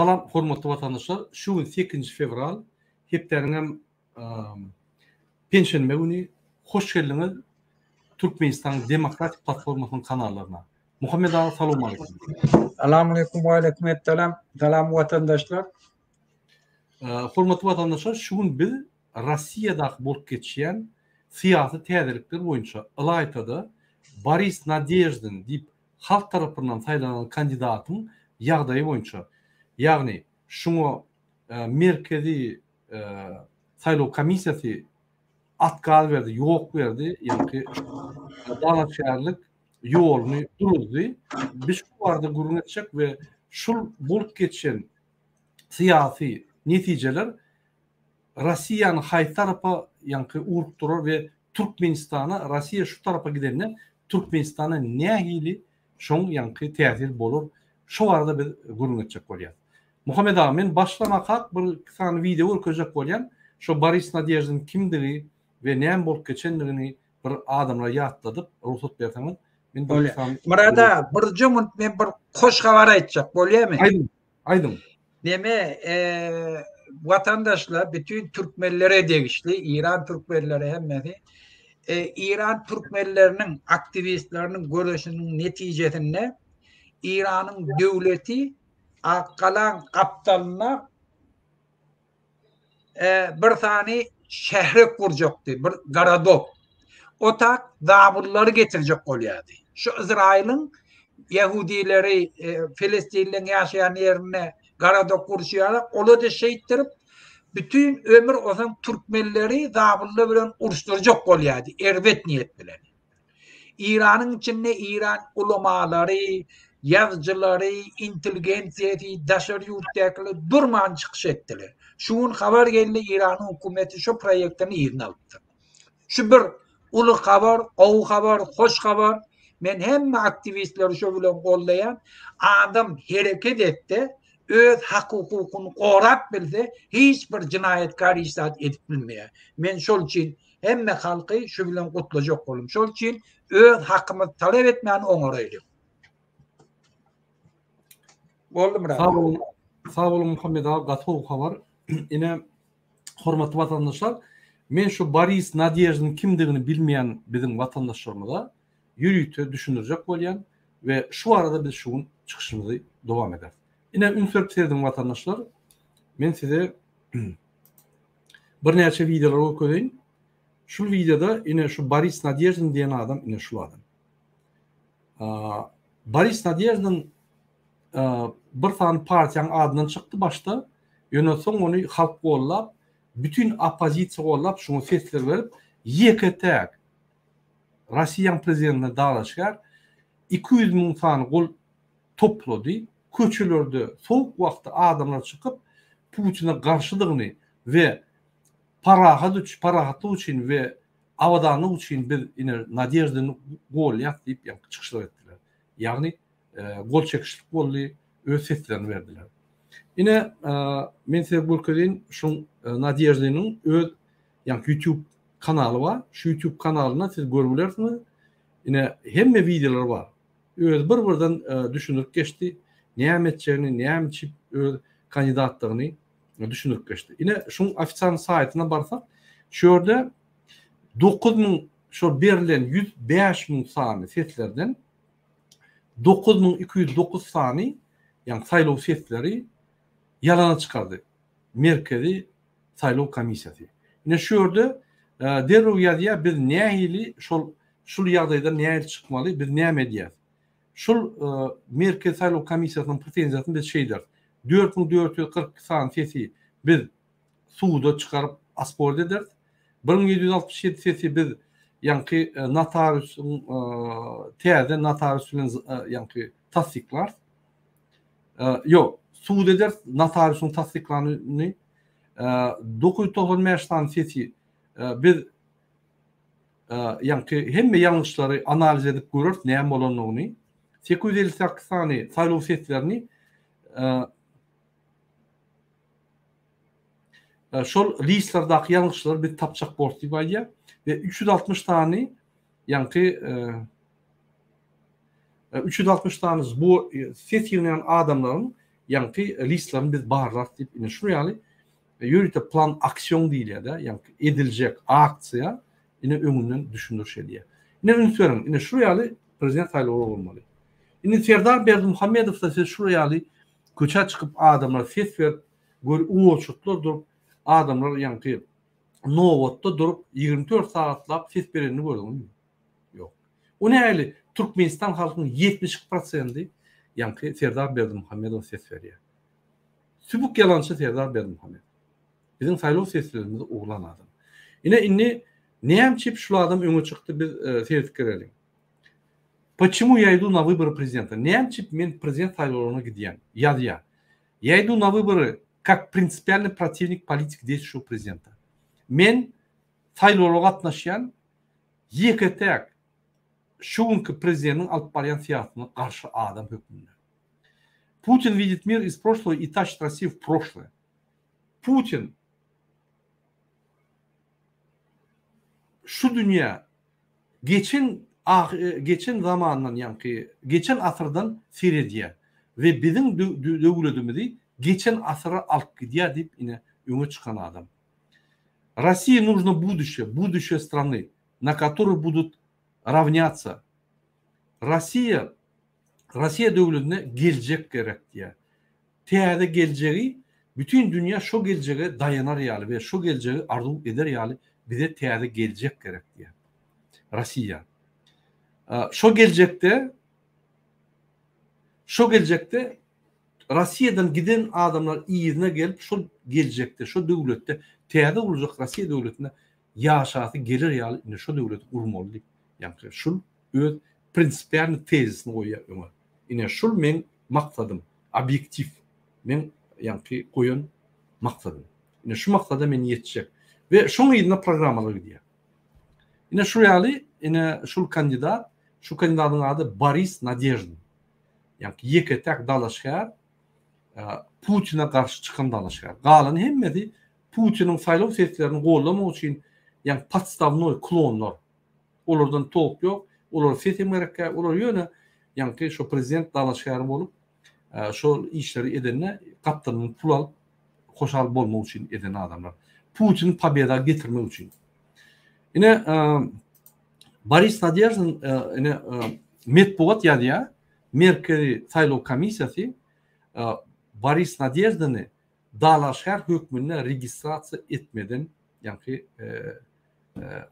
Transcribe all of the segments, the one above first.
Salam hormatly watandaşlar şu gün sekizinji fewral hepdäniňem penşenbe güni hoş geldiňiz Türkmenistanyň Demokratik platformasynyň kanallaryna. Muhammet aga salowmaleýkim. Salamaleýkum waleýkim essalam. Salam watandaşlar. Hormatly watandaşlar şu gün biz Rossiýadaky bolup geçýän syýasy täzelikler boýunça ylaýta-da Boris Nadeždin diýip halk tarapyndan saýlanan kandidatyň ýagdaýy boýunça, ýagny şuňa Merkezi saýlaw komissiýasy otkaz berdi, ýok berdi, ýagny dalaşgärlik ýoluny duruzdy. Biz şu barada gürrüň etjek we şul bolup geçen syýasy netijeler Rossiýany haýsy tarapa ýaňky ugrukdyrar we Türkmenistana Rossiýa şu tarapa gidende Türkmenistana nähili şoň ýaňky täsir bolar şo barada biz gürrüň etjek bolýas. Muhammet aga men başlamakak bir iki sany wideo görkezjek bolýan şo Boris Nadeždin kimdigi we näme bolup geçendigini bir adamlara ýatladyp rugsat berseňiz men bir iki sany Myrat aga birje munt men bir hoş habar aýtjak bolýamy? Aýdyň. Aýdyň. Neme, watandaşlar, bütin türkmenlere degişli, İran türkmenleri hemmesi, İran türkmenleriniň aktiwistleriniň göreşiniň netijesinde İranyň döwleti Akgalaň gapdalynda bir sany şährek gurjakdy, bir gorodok. O tak zabullary getirjek bolýardy. Şu Izraýylyň ýehudileri, filestinliň ýaşaýan ýerinde gorodok gurşy ýaly, ola-da şeýtdirip, bütin ömür osaň türkmenleri zabullar bilen uruşdyrjak bolýardy, erbet niýet bilen. Iranyň içinde Iran ulamalary, ýazyjylary, intelligensiýasy, daşary ýurtdakylar durman çykyş etdiler. Şu gün habar geldi, Iranyň hökümeti şu proýektini yzyna alypdyr. Şu bir uly habar, gowy habar, hoş habar. Men hemme aktiwistleri şu bilen goldaýan. Adam hereket etse, öz hak-hukukyny gorap bilse, hiç bir jynaýatkar hiç zat edip bilmeýär. Men şol üçin Hemme halky şu bilen gutlajak boldum. Şol üçin öz hakymyzy talap etmäni oňaraýlyk. Boldy Myrat. Sag boluň. Sag boluň Muhammet aga gaty gowy habar. Ine hormatly watandaşlar men şu Boris Nadeždin kimdigini bilmeýän biziň watandaşlarymyza ýörite düşündirjek bolýan we şu barada biz şu gün çykyşymyzy dowam ederis. Ine üns berip serediň watandaşlar. Men size Birnäçe wideolar görkezeýin. Şul wideoda ine şu Boris Nadeždin diýen adam ine şul adam. Boris Nadeždin bir sany partiýanyň adyndan çykdy başda. Ýöne soň ony halk gollap, bütin oppozisiýa gollap, şuňa sesler berip, ýeke-täk Russiýanyň prezidentine dalaşgär 200 müň sany gol toplady. Köçelerde sowuk wagty adamlar çykyp Putine garşydygyny we parahat üç parahatlyk üçin we abadanlyk üçin biz ine Nadeždany golýas diýip ýaňky çykyşlar etdiler. Ýagny gol çekişlik boldy, öz seslerini berdiler. Ine men size görkezeýin şuň Nadeždanyň öz ýaňky YouTube kanaly bar. Şu YouTube kanalynda siz görüp bilersiňiz. Ine hemme wideolar bar. Özi bir-birden düşündirip geçdi. Näme etjegini, näme üçin öz kandidatlygyny düşündirip geçdi. Ine, şuň ofisial saýtyna barsak, şu ýerde 9000 şol berlen 105 müň sany seslerden 9209 sany, ýagny saýlaw sesleri ýalana çykardy. Merkezi saýlaw komissiýasy. Ine şu ýerde derrew ýazýar, biz nähili şol şul ýagdaýdan nähili çykmaly, biz näme edýäs? Şul Merkezi saýlaw komissiýasynyň pretenziýasyny biz şeýderis. 4442 sany sesi biz suda çykaryp osport ederis. 1767 sesi biz ýaňky notariusyň täze notarius bilen ýaňky tassyklarys. Ýok, sud ederis notariusyň tassyklanyny. 995 sany sesi biz ýaňky hemme ýalňyşlary analiz edip göreris näme bolandygyny. 858 sany saýlaw seslerini şol listlerdaky ýalňyşlary biz tapjak borus diýip aýdýar we 360 sany ýaňky 360 sany zbor ses ýygnaýan adamlaryň. ýaňky listlerini biz barlarys diýip ine şuny ýaly ýörite plan aksion diýilýär-de, ýaňky ediljek aksiýa ine öňünden düşündiriş edýär. Ine üns beriň, ine şu ýaly prezident saýlawlary bolmaly. Indi Serdar Berdimuhamedowda siz şu ýaly köçä çykyp adamlar ses berip, gör uçutlar durup, adamlar ýaňky nobatda durup 24 sagatlap ses berenini gördüňizmi? Ýok. O nähili Türkmenistan halkynyň 72 prosendi ýaňky Serdar Berdimuhamedowa ses berýär. Sübük ýalançy Serdar Berdimuhamedow. Biziň saýlaw seslerimizi oglan adam. Ine indi näme üçin şul adam öňe çykdy biz e, seredip gireliň. Почему я иду на выборы президента? Näme üçin men prezident saýlawlaryna gidýän? Ýazýar. Я иду на выборы как принципиальный противник политики действующего президента. Men saýlawlara gatnaşýan ýeke-täk şu günki prezidentiň alyp barýan syýasatyna garşy adam hökmünde. Putin видит мир из прошлого и тащит Россию в прошлое. Putin şu dünýä geçen geçen zamandan ýaňky geçen asyrdan seredýär we biziň döwletimizi geçen asyra alyp gidýär diýip ine öňe çykan adam. России нужно будущее, будущее страны, на которое будут равняться. Россия Russiýa döwletine geljek gerek diýýär. Täze geljegi bütin dünýä şo geljege daýanar ýaly we şo geljegi arzuw eder ýaly bize täze geljek gerek diýýär. Russiýa. Şo geljekde şo geljekde Russiýadan giden adamlar yzyna gelip şol geljekde şo döwletde täze guruljak Russiýa döwletinde ýaşasy geler ýaly indi şo döwleti gurmaly diýip ýaňky şul öz prinsipialnyý tezisini goýýar öňe. Ine şul meň maksadym, obýektiw meň ýaňky goýan maksadym. Ine şu maksada men ýetjek. We şoň yzyna programmalar gidýär. Ine şu ýaly, ine şul kandidat, şu kandidatyň ady Boris Nadeždin. Ýaňky ýeke-täk dalaşgär, Putine garşy çykan dalaşgär. Galan hemmesi Putiniň saýlaw seslerini goldamak üçin ýaňky podstawnoý klonlar. Olardan tok ýok, olara ses hem gerek däl, olar ýöne ýaňky şo prezident dalaşgäri bolup, şol işleri edende gapdalyndan pul alyp, hoşal bolmak üçin eden adamlar. Putini pobeda getirmek üçin. Ine, Boris Nadeždin ine metbugat ýazýar, Merkezi saýlaw komissiýasy Boris Nadeždini dalaşgär hökmünde registrasiýa etmeden ýaňky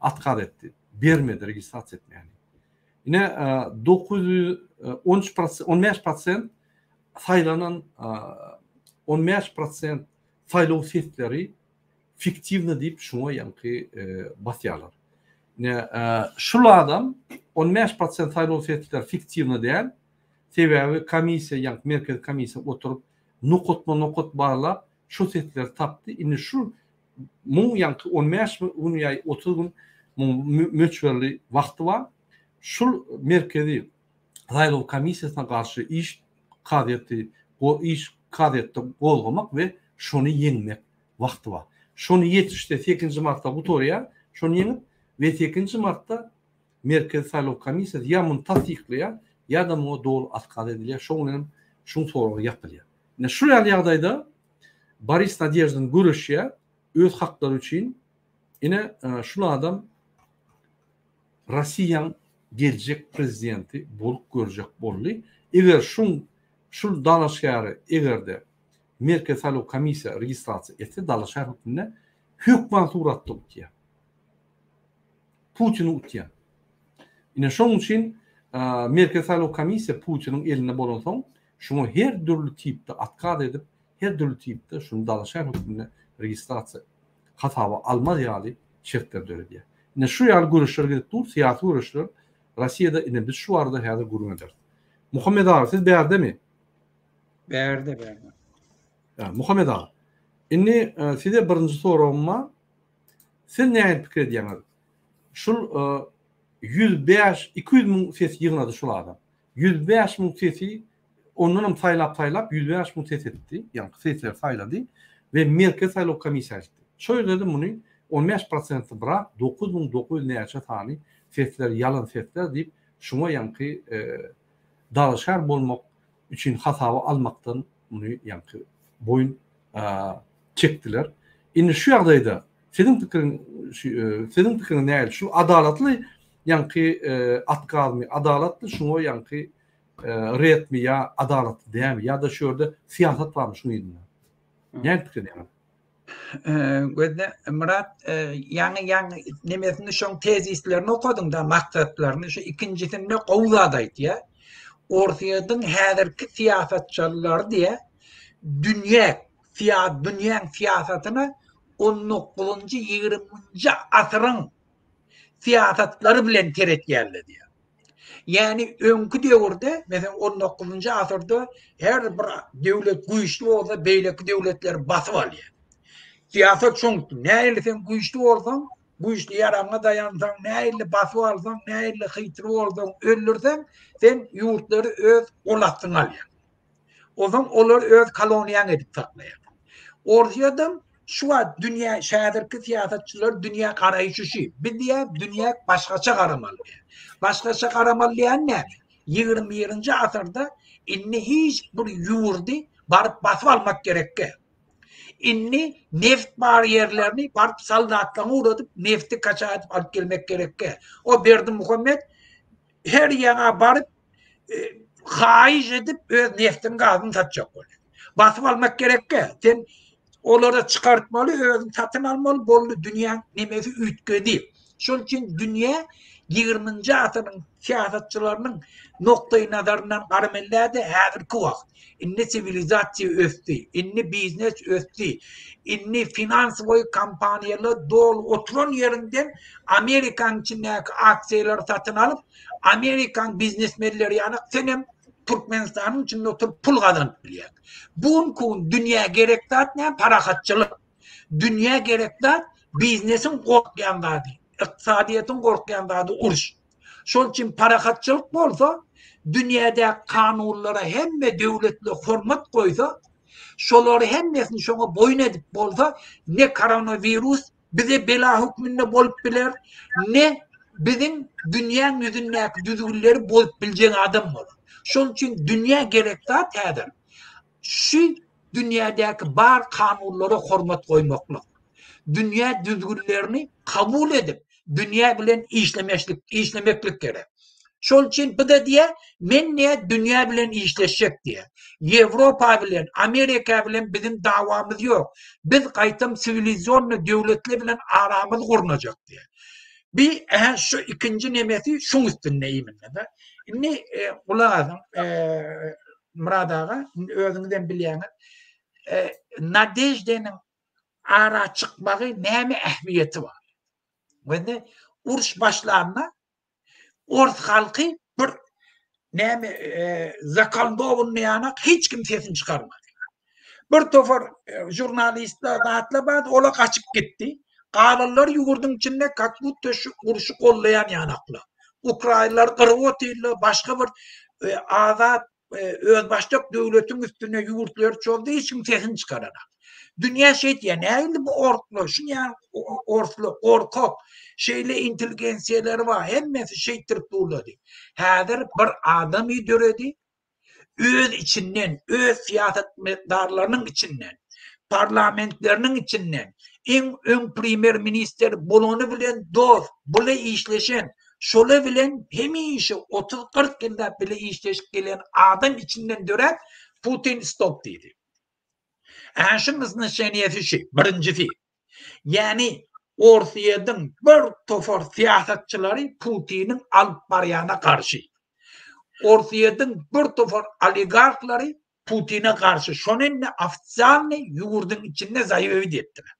otkaz etdi. Bermedi registrasiýa etmäni. Ine 913 prosent 15 prosent saýlanan 15 prosent saýlaw sesleri fiktiwny diýip şuňa ýaňky basýarlar. Ine şul adam 15 prosent saýlaw sesleri fiktiwny däl. Sebäbi komissiýa ýaňky merkezi komissiýa oturyp nokatma-nokat barlap şu sesleri tapdy. Indi şu muň ýaňky 15 gün ýa 30 gün muň möçberli wagty bar. Şul merkezi saýlaw komissiýasyna garşy iş kazyýeti iş kazyýetde gozgamak we şony ýeňmek wagty bar. Şony ýetişse sekizinji martda gutarýar, şony ýeňip we sekizinji martda Merkezi saýlaw komissiýasy ýa muny tassyklaýar, ýa-da muňa doly otkaz edilýär, şoň bilen hem şuň soragy ýapylýar. Ine şu ýaly ýagdaýda Boris Nadeždin göreşýär öz haklary üçin. Ine şul adam Rossiýaň geljek prezidenti bolup görjek boldy. Eger şuň şul dalaşgäri egerde Merkezi saýlaw komissiýa registrasiýa etse dalaşgär hökmünde hökman suratda utýar. Putini utýar. Ine şoň üçin Merkezi saýlaw komissiýa Putiniň elinde bolansoň şuňa her dürli tipde otkaz edip, her dürli tipde şuny dalaşgär hökmünde registrasiýa hasaba almaz ýaly şertler döredýär. Ine şu ýaly göreşler gidip dur, syýasy göreşler Rossiýada ine biz şu barada häzir gürrüň ederis. Muhammet aga siz bärdemi? Bärde, bärde. Muhammet aga, indi size birinji soragym bar. Siz nähili pikir edýäňiz? Şul 105, 200 müň ses ýygnady şul adam. 105 müň sesi ondan hem saýlap saýlap 105 müň ses etdi. Ýagny sesleri saýlady we Merkezi saýlaw komissiýa aýtdy. Şo ýerde-de muny 15 prosenti brak 9900 näçe sany sesler ýalan sesler diýip şuňa ýaňky dalaşgär bolmak üçin hasaba almakdan. muny ýaňky boýun çekdiler. Indi şu ýagdaýda siziň pikiriň siziň pikiriňiz nähili? Şu adalatly ýaňky otkazmy, adalatly şuňa ýaňky retmi ýa adalatly dälmi ýa-da şu ýerde syýasat barmy şuň yzynda? Näme pikir edýäňiz? Gözle Myrat, ýaňy ýaňy nemesini şoň tezislerini okadyň da maksatlaryny şu ikinjisinde gowy zat aýtýar. Orsýetiň häzirki syýasatçylary diýä dünýä syýa dünýäň syýasatyna on dokuzynjy ýigriminji asyryň syýasatlary bilen seretýärler diýýär. Ýagny öňki döwürde, meselem on dokuzynjy asyrda her bir döwlet güýçli bolsa beýleki döwletleri basyp alýar. Syýasat şoň üçin. Nähili sen güýçli bolsaň, güýçli ýaragyňa daýansaň, nähili basyp alsaň, nähili hytry bolsaň, öldürseň, sen ýurtlary öz gol astyňa alýaň. Onsoň olary öz koloniýaň edip saklaýar. Orsýedem şu wagt dünýä häzirki syýasatçylar dünýä garaýşy şu. Biz diýýär dünýä başgaça garamaly diýýär. Başgaça garamaly diýýän näme? 21-nji asyrda indi hiç bir ýurdy baryp basyp almak gerekge. Indi neft bar ýerlerini baryp soldatlaryňy ugradyp nefti kaça edip alyp gelmek gerekge. O Berdimuhamet her ýaňa baryp haýyş edip öz neftiň gazyny satjak bolýar. Basyp almak gerekge. Sen olara çykartmaly, özüň satyn almaly boldy dünýäň nemesi üýtgedi. Şol üçin dünýä 20-nji asyryň syýasatçylarynyň noktaý nazaryndan garamelläde häzirki wagt. Indi siwilizasiýa ösdi, indi biznes ösdi, indi finansowy kompaniýalar doly oturan ýerinden Amerikanyň içindäki aksiýalary satyn alyp, Amerikan biznesmenleri ýaly senem Türkmenistanyň içinde oturyp pul gazanyp bilýäň. Bu günki gün dünýä gerek zat näme? Parahatçylyk. Dünýä gerek zat biznesiň gorkýan zady, ykdysadyýetiň gorkýan zady uruş. Şol üçin parahatçylyk bolsa, dünýädäki kanunlara hemme döwletler hormat goýsa, şolary hemmesini şoňa boýun edip bolsa, ne koronawirus bize bela hökmünde bolup biler, ne biziň dünýäň ýüzündäki düzgünleri bozup biljek adam bolar. Şol üçin dünýä gerek zat häzir şu dünýädäki bar kanunlara hormat goýmaklyk. Dünýä düzgünlerini kabul edip, dünýä bilen işlemeşlik, işlemeklik gerek. Şol üçin bu da diýä, men diýä dünýä bilen işleşjek diýä. Ýewropa bilen, Amerika bilen biziň dawamyz ýok. Biz gaýtam siwilizionny döwletler bilen aramyz gurnajak diýä. Bi ähä şu ikinji nemesi şuň üstünde iýminde-de. Indi e, gulak asyň, e, Myrat aga, indi özüňiz hem bilýäňiz. E, Nadeždeniň ara çykmagy näme ähmiýeti bar? Wende uruş başlanda Ors halky bir näme e, zakoldowanny ýanak hiç kim sesini çykarmady. Bir topar e, žurnalistler zatlar bardy, olar gaçyp gitdi. Galanlar ýurduň içinde kak budto şu urşy gollaýan ýanaklar. Ukrainler gyryp otyrlar, başga bir e, azat özbaşdak döwletiň üstüne ýurtlary çozdy, hiç kim sesini çykaranak. Dünýä şeýtýär, nähili bu orslar, şuny ýaly orslar, gorkak, şeýle intelligensiýalary bar, hemmesi şeýtdirip durlar diýip. Häzir bir adamy döredi, öz içinden, öz syýasatmedarlarynyň içinden, parlamentleriniň içinden, iň öň premýer-ministr bolany bilen dost, bile işleşen, Şola bilen hemişe 30-40 ýyllap bile işleşip gelen adam içinden döräp Putin stop diýdi. Ähä şuň znaçeniýesi şu, birinjisi. Ýagny Orsýetiň bir topar syýasatçylary Putiniň alyp barýana garşy. Orsýetiň bir topar oligarhlary Putine garşy. Şony indi ofisialnyý ýurduň içinde zaýawit etdiler.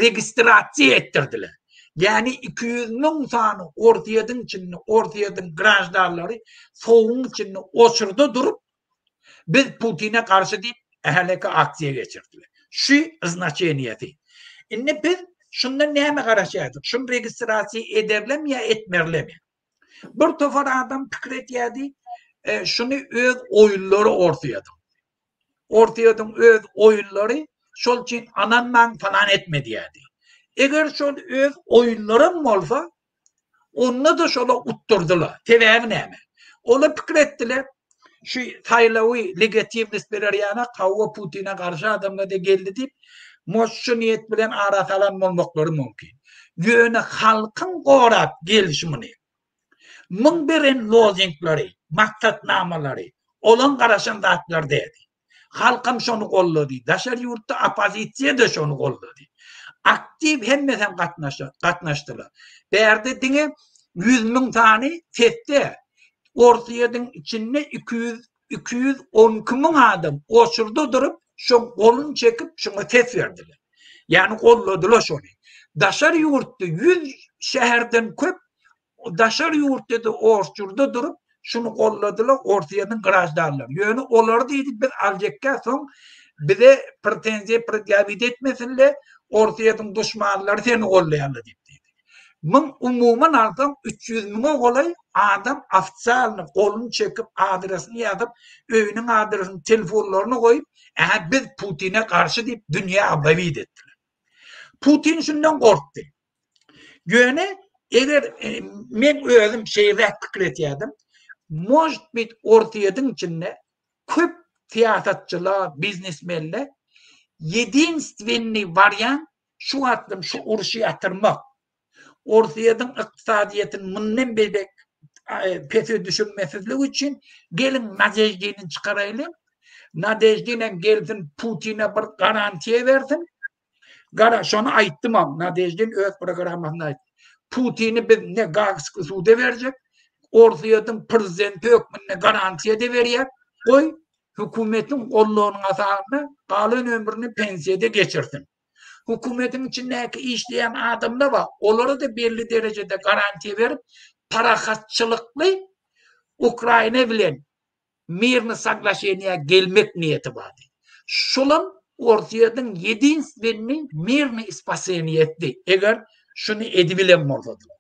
registrasiýa etdirdiler. Ýagny 200 müň sany Orsýetiň içinde Orsýetiň graždanlary sowugyň içinde oçurda durup biz Putine garşy diýip ähleke aksiýa geçirdiler. Şu znaçeniýesi. Indi biz şundan näme garaşýardyk? Şuny registrasiýa ederlermi ýa etmerlermi? Bir topar adam pikir edýärdi, e, şuny öz oýunlary Orsýetiň. Orsýetiň öz oýunlary şol üçin ananmaň falan etme diýerdi. Eger şol öz oýunlaram bolsa, onda-da şola utdurdylar. Sebäbi näme? Olar pikir etdiler. Şu saýlawy legitimnost berer ýanak, hawa Putine garşy adamlar-da geldi diýip, может şu niýet bilen ara salan bolmaklary mümkin. Ýöne halkyň gorap gelşi muny. Muň beren lozingleri, maksatnamalary olaň garaşan zatlary däldi. Halkam şony goldady, daşary ýurtda oppozisiýa-da şony goldady. Aktiw hemmesem gatnaşdylar. Bärde diňe 100 müň sany sesde Orsýetiň içinde 200 212 müň adam oçurda durup, şoň goluny çekip, şoňa ses berdiler. Ýagny goldadylar şony. Daşary ýurtda 100 şäherden köp daşary ýurtda-da orsjurda durup, şuny golladylar Orsýetiň graždanlary. Ýöne olary diýdi biz aljakka soň bize pretenziýa predýawit etmesinler, Orsýetiň duşmanlary seni gollaýarlar diýip diýdi. Muň umuman alsaň 300 müňe golaý adam ofisialny goluny çekip, adresini ýazyp, öýüniň adresini, telefonlaryny goýup, ähä biz Putine garşy diýip dünýä obýawit etdiler. Putin şundan gorkdy. Ýöne eger e, men özüm şeýle pikir etýärdim. Может быть, Orsýetiň içinde köp syýasatçylar, biznesmenler jedinstwennyý wariant şu wagtlam şu urşy ýatyrmak. Orsýetiň ykdysadyýetini mundan beýläk e, pese düşürmesizlik üçin geliň Nadeždini çykaraýlyň. Nadeždin hem gelsin Putine bir garantiýa bersin. Gara şony aýtdymam, Nadeždin öz programmasynda aýtdy. Putini biz ne Gaagski suda berjek, Orsýetiň prezidenti hökmünde garantiýa-da berýär. Goý, hökümetiň goldawynyň asasynda galan ömrüni pensiýada geçirsin. Hökümetiň içindäki işleýän adamlar bar, olara-da belli derejede garantiýa berip, parahatçylykly Ukraina bilen mirny soglaşeniýa gelmek niýeti bardy. Şolam Orsýetiň ýedinstwennyý mirny spaseniýesidi, eger şuny edibilen bolsadylar.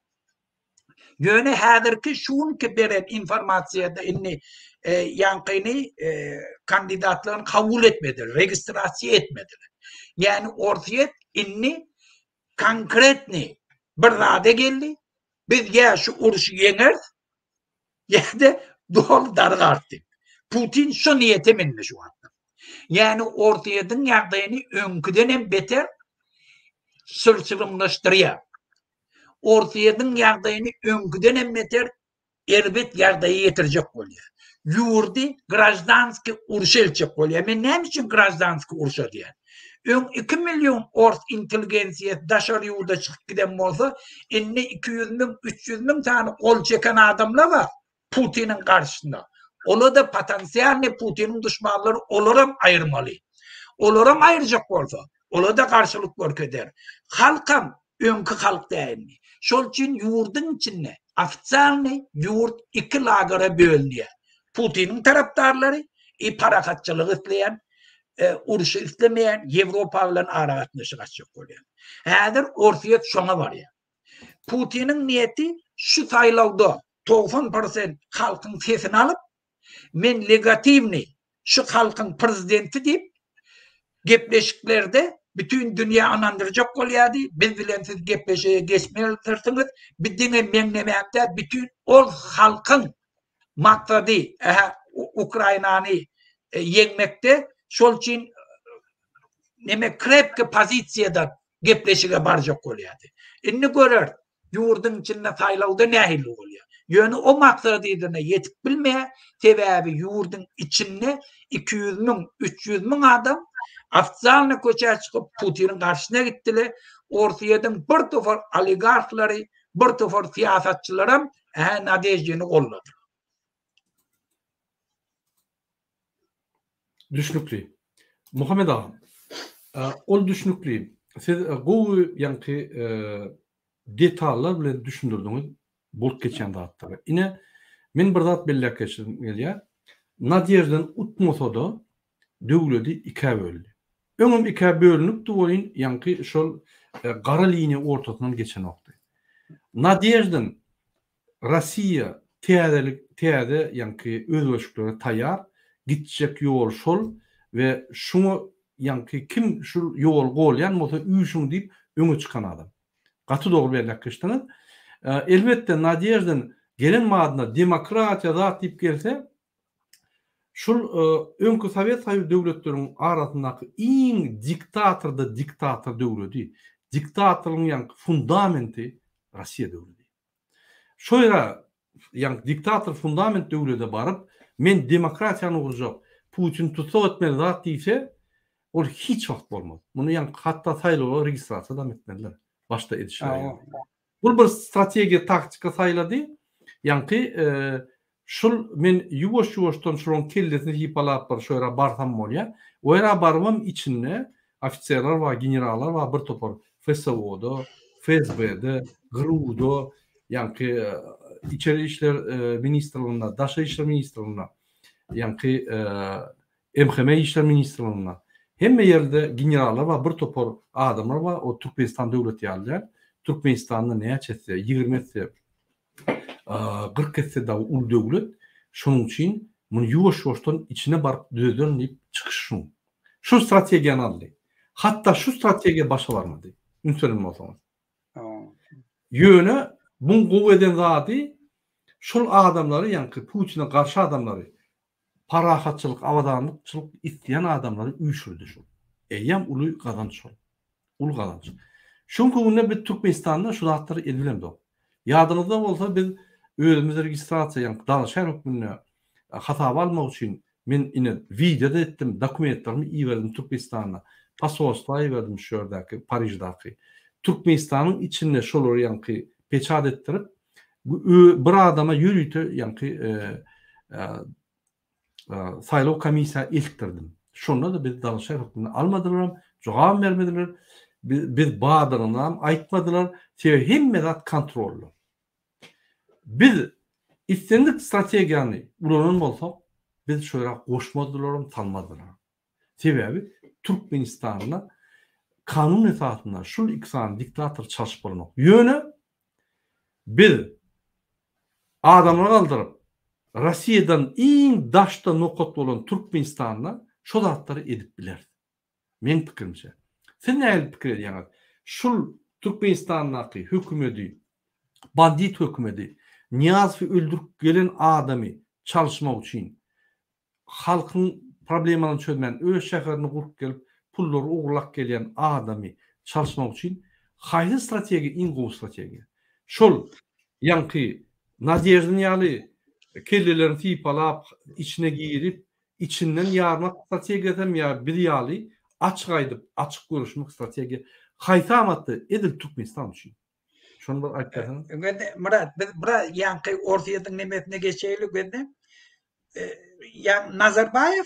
Ýöne häzirki şu günki beren informasiýada indi e, ýaňkyny e, kandidatlaryny kabul etmediler, registrasiýa etmediler. Ýagny Orsýet indi konkretny bir zada geldi. Biz ýa şu urşy ýeňeris, Ýa-da doly dargar diýip. Putin şu niýete mindi şu wagtda. Ýagny Orsýetiň ýagdaýyny öňküden hem beter çylşyrymlaşdyrýar. Orsýetiň ýagdaýyny öňküden hem beter erbet ýagdaýa ýetirjek bolýar. Ýurdy graždanskiý urşa eltjek bolýar. Men näme üçin graždanskiý urşa diýýän? Öň 2 million ors intelligensiýasy daşary ýurda çykyp giden bolsa, indi 200 müň, 300 müň sany gol çeken adamlar bar Putiniň garşysynda. Olar-da potensialnyý Putiniň duşmanlary, olaram aýyrmaly. Olaram aýyrjak bolsa, olar-da garşylyk görkezer. Halkam öňki halk däl indi. Şol üçin ýurduň içinde ofisialnyý ýurt iki lagere bölünýär. Putiniň tarapdarlary i parahatçylygy isleýän, e, urşy islemeýän, Ýewropa bilen aragatnaşyk açjak bolýan. Häzir Orsýet şoňa barýar. Putiniň niýeti şu saýlawda 90% halkyň sesini alyp, men legatiwnyý şu halkyň prezidenti diýip gepleşiklerde bütin dünýä ynandyrjak bolýardy, biz bilen siz gepleşige geçmelidirsiňiz, biz diňe meň nemäm däl, bütin ol halkyň maksady ähä Ukrainany e, ýeňmekde, şol üçin neme krepki pozisiýada gepleşige barjak bolýardy. Indi görer, ýurduň içinde saýlawda nähili bolýar. Ýöne o maksadyna ýetip bilmeýär, sebäbi ýurduň içinde 200 müň, 300 müň adam ofitsialny köçä çykyp Putiniň garşysyna gitdiler. Orsýetiň bir topar oligarhlary, bir topar syýasatçylaram hä Nadeždini goldady. Düşnükli. Muhammet aga, ol düşnükli. Siz gowy ýaňky detallar bilen düşündirdiňiz bolup geçýän zatlary. Ine, men bir zat belläp geçesim gelýär. Nadeždin utmasa-da, döwledi ikä böldi. Öňem ikä bölünipdi welin, ýaňky şol gara liniýa ortasyndan geçenokdy. Nadeždin Rossiýa täzelik täze ýaňky özgerişliklere taýýar, gitjek ýol şol we şuňa ýaňky kim şul ýoly golýan bolsa üýşüň diýip öňe çykan adam. Gaty dogry belläp geçdiňiz. Elbetde Nadeždin gelen badyna demokratiýa zat diýip gelse. Şul öňki Sowet Soýuz döwletleriň arasyndaky iň diktatorda diktator döwledi, diktatorlygyň ýaňky fundamenti Rossiýa döwledi. Şo ýere ýaňky diktator fundament döwlede baryp, men demokratiýany gurjak, Putini tussag etmeli zat diýse, ol hiç wagt bolmaz. Muny ýaňky hatda saýlawlara registrasiýadam etmezler. Başda edişleri ýaly. Bul bir strategiýa taktika saýlady. Ýaňky şul men ýuwaş ýuwaşdan şulaň kellesini sypalap bir şo ýere barsam bolýa. O ýere barybam içinde ofiserler bar, generallar bar bir topar FSO-da, FSB-de, GRU-da, ýaňky içeri işler ministrliginde, daşary işler ministrliginde, ýaňky MHM işler ministrliginde hemme ýerde generallar bar, bir topar adamlar bar, o Türkmenistan döwleti ýaly däl. Türkmenistanda näçe etse, 20 etse, 40 etse dagy uly döwlet. Şonuň üçin muny ýuwaş-ýuwaşdan içine baryp düzederin diýip çykyş şuň. Şu strategiýany aldy. Hatda şu strategiýa başa barmady. Üns beren bolsaňyz. Ýöne buň gowy eden zady şol adamlary ýaňky Putine garşy adamlary Parahatçylyk, abadanlykçylyk isleýän adamlary üýşürdi şol. Eýýäm uly gazanç şol. Uly gazanç. Şu günki günde biz Türkmenistanda şu zatlary edibilemzok. Ýadyňyzda bolsa biz özümizi registrasiýa, ýagny dalaşgär hökmünde hasaba almak üçin men ine wideo-da etdim, dokumentlerimi iberdim Türkmenistana, posolstwa iberdim şu ýerdäki, Pariždaky. Türkmenistanyň içinde şolary ýaňky peçat etdirip, bir adama ýörite ýaňky saýlaw komissiýa eltdirdim. Şonda-da bizi dalaşgär hökmünde almadylaram, jogabam bermediler. Biz bardygynam aýtmadylar. Sebäbi hemme zat kontrolda. Biz islendik strategiýany ulanan bolsak, biz şo ýere goşmazdylaram, salmazdylaram. Sebäbi Türkmenistanda kanun esasynda şul iki sany diktator çalşyp bolanok. Ýöne biz adamlary aldyryp Rossiýadan iň daşda nokat bolan Türkmenistanda şo zatlary edip bileris. Meň pikirimçe. Siz nähili pikir edýäňiz? Şul Türkmenistandaky hökümedi, bandit hökümedi, Nyýazowy öldürip gelen adamy çalyşmak üçin halkyň problemalaryny çözmän öz şäherini gurup gelip pullary ogurlap gelýän adamy çalyşmak üçin haýsy strategiýa iň gowy strategiýa? Şol ýaňky Nadeždin ýaly kellelerini sypalap içine girip içinden ýarmak strategiýasam ýa biz ýaly açyk aýdyp açyk görüşmek strategiýa haýsy amatly edil Türkmenistan üçin? Şony bir aýdyp berseňiz. Myrat biz biraz ýaňky Orsýetiň nemesine geçeýli gözde. Ýa Nazarbaýew,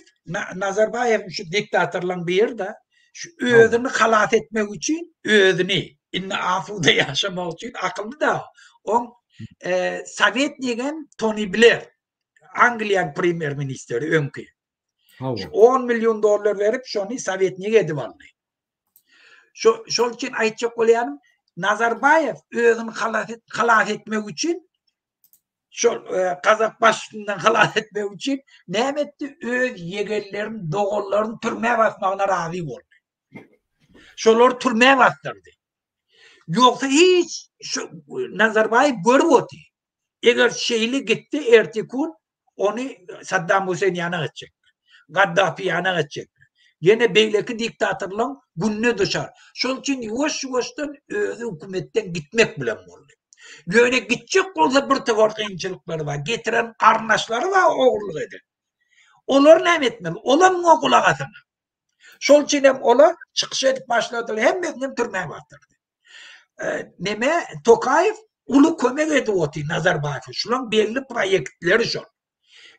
Nazarbaýew şu diktatorlaryň biri-de, şu özüni halas etmek üçin özüni indi asuda ýaşamak üçin akylly da oň sowetnigem Toni Bler, Angliýanyň premýer ministri öňki. Şu 10 million dollar berip şony sowetnik edip aldy. Şo şol üçin aýtjak bolýanym, Nazarbaýew özüni halas halas etmek üçin şol e, gazak başyndan halas etmek üçin näme etdi? Öz ýegenlerini, doganlaryny türmä basmagyna razy boldy. Şolar türmä basdyrdy. Ýogsa hiç şu Nazarbaýew görüp oty. Eger şeýle gitse ertikun ony Saddam Hüseýin ýanak etjekler. Gaddafi ýanak etjekler. Ýene beýleki diktatorlaryň gününe düşer. Şonuň üçin ýuwaş-ýuwaşdan özi hökümetden gitmek bilen boldy. Ýöne gitjek bolsa bir topar kynçylyklary bar. Getiren garyndaşlary bar ogurlyk eden. Olar näme etmeli? Olam muňa gulak asanak. Şol üçin hem olar çykyş edip başladylar. Hemmesini hem türmä batyrdy. Neme Tokaýew uly kömek edip otyr Nazarbaýewe. Şulaň belli proýektleri şol.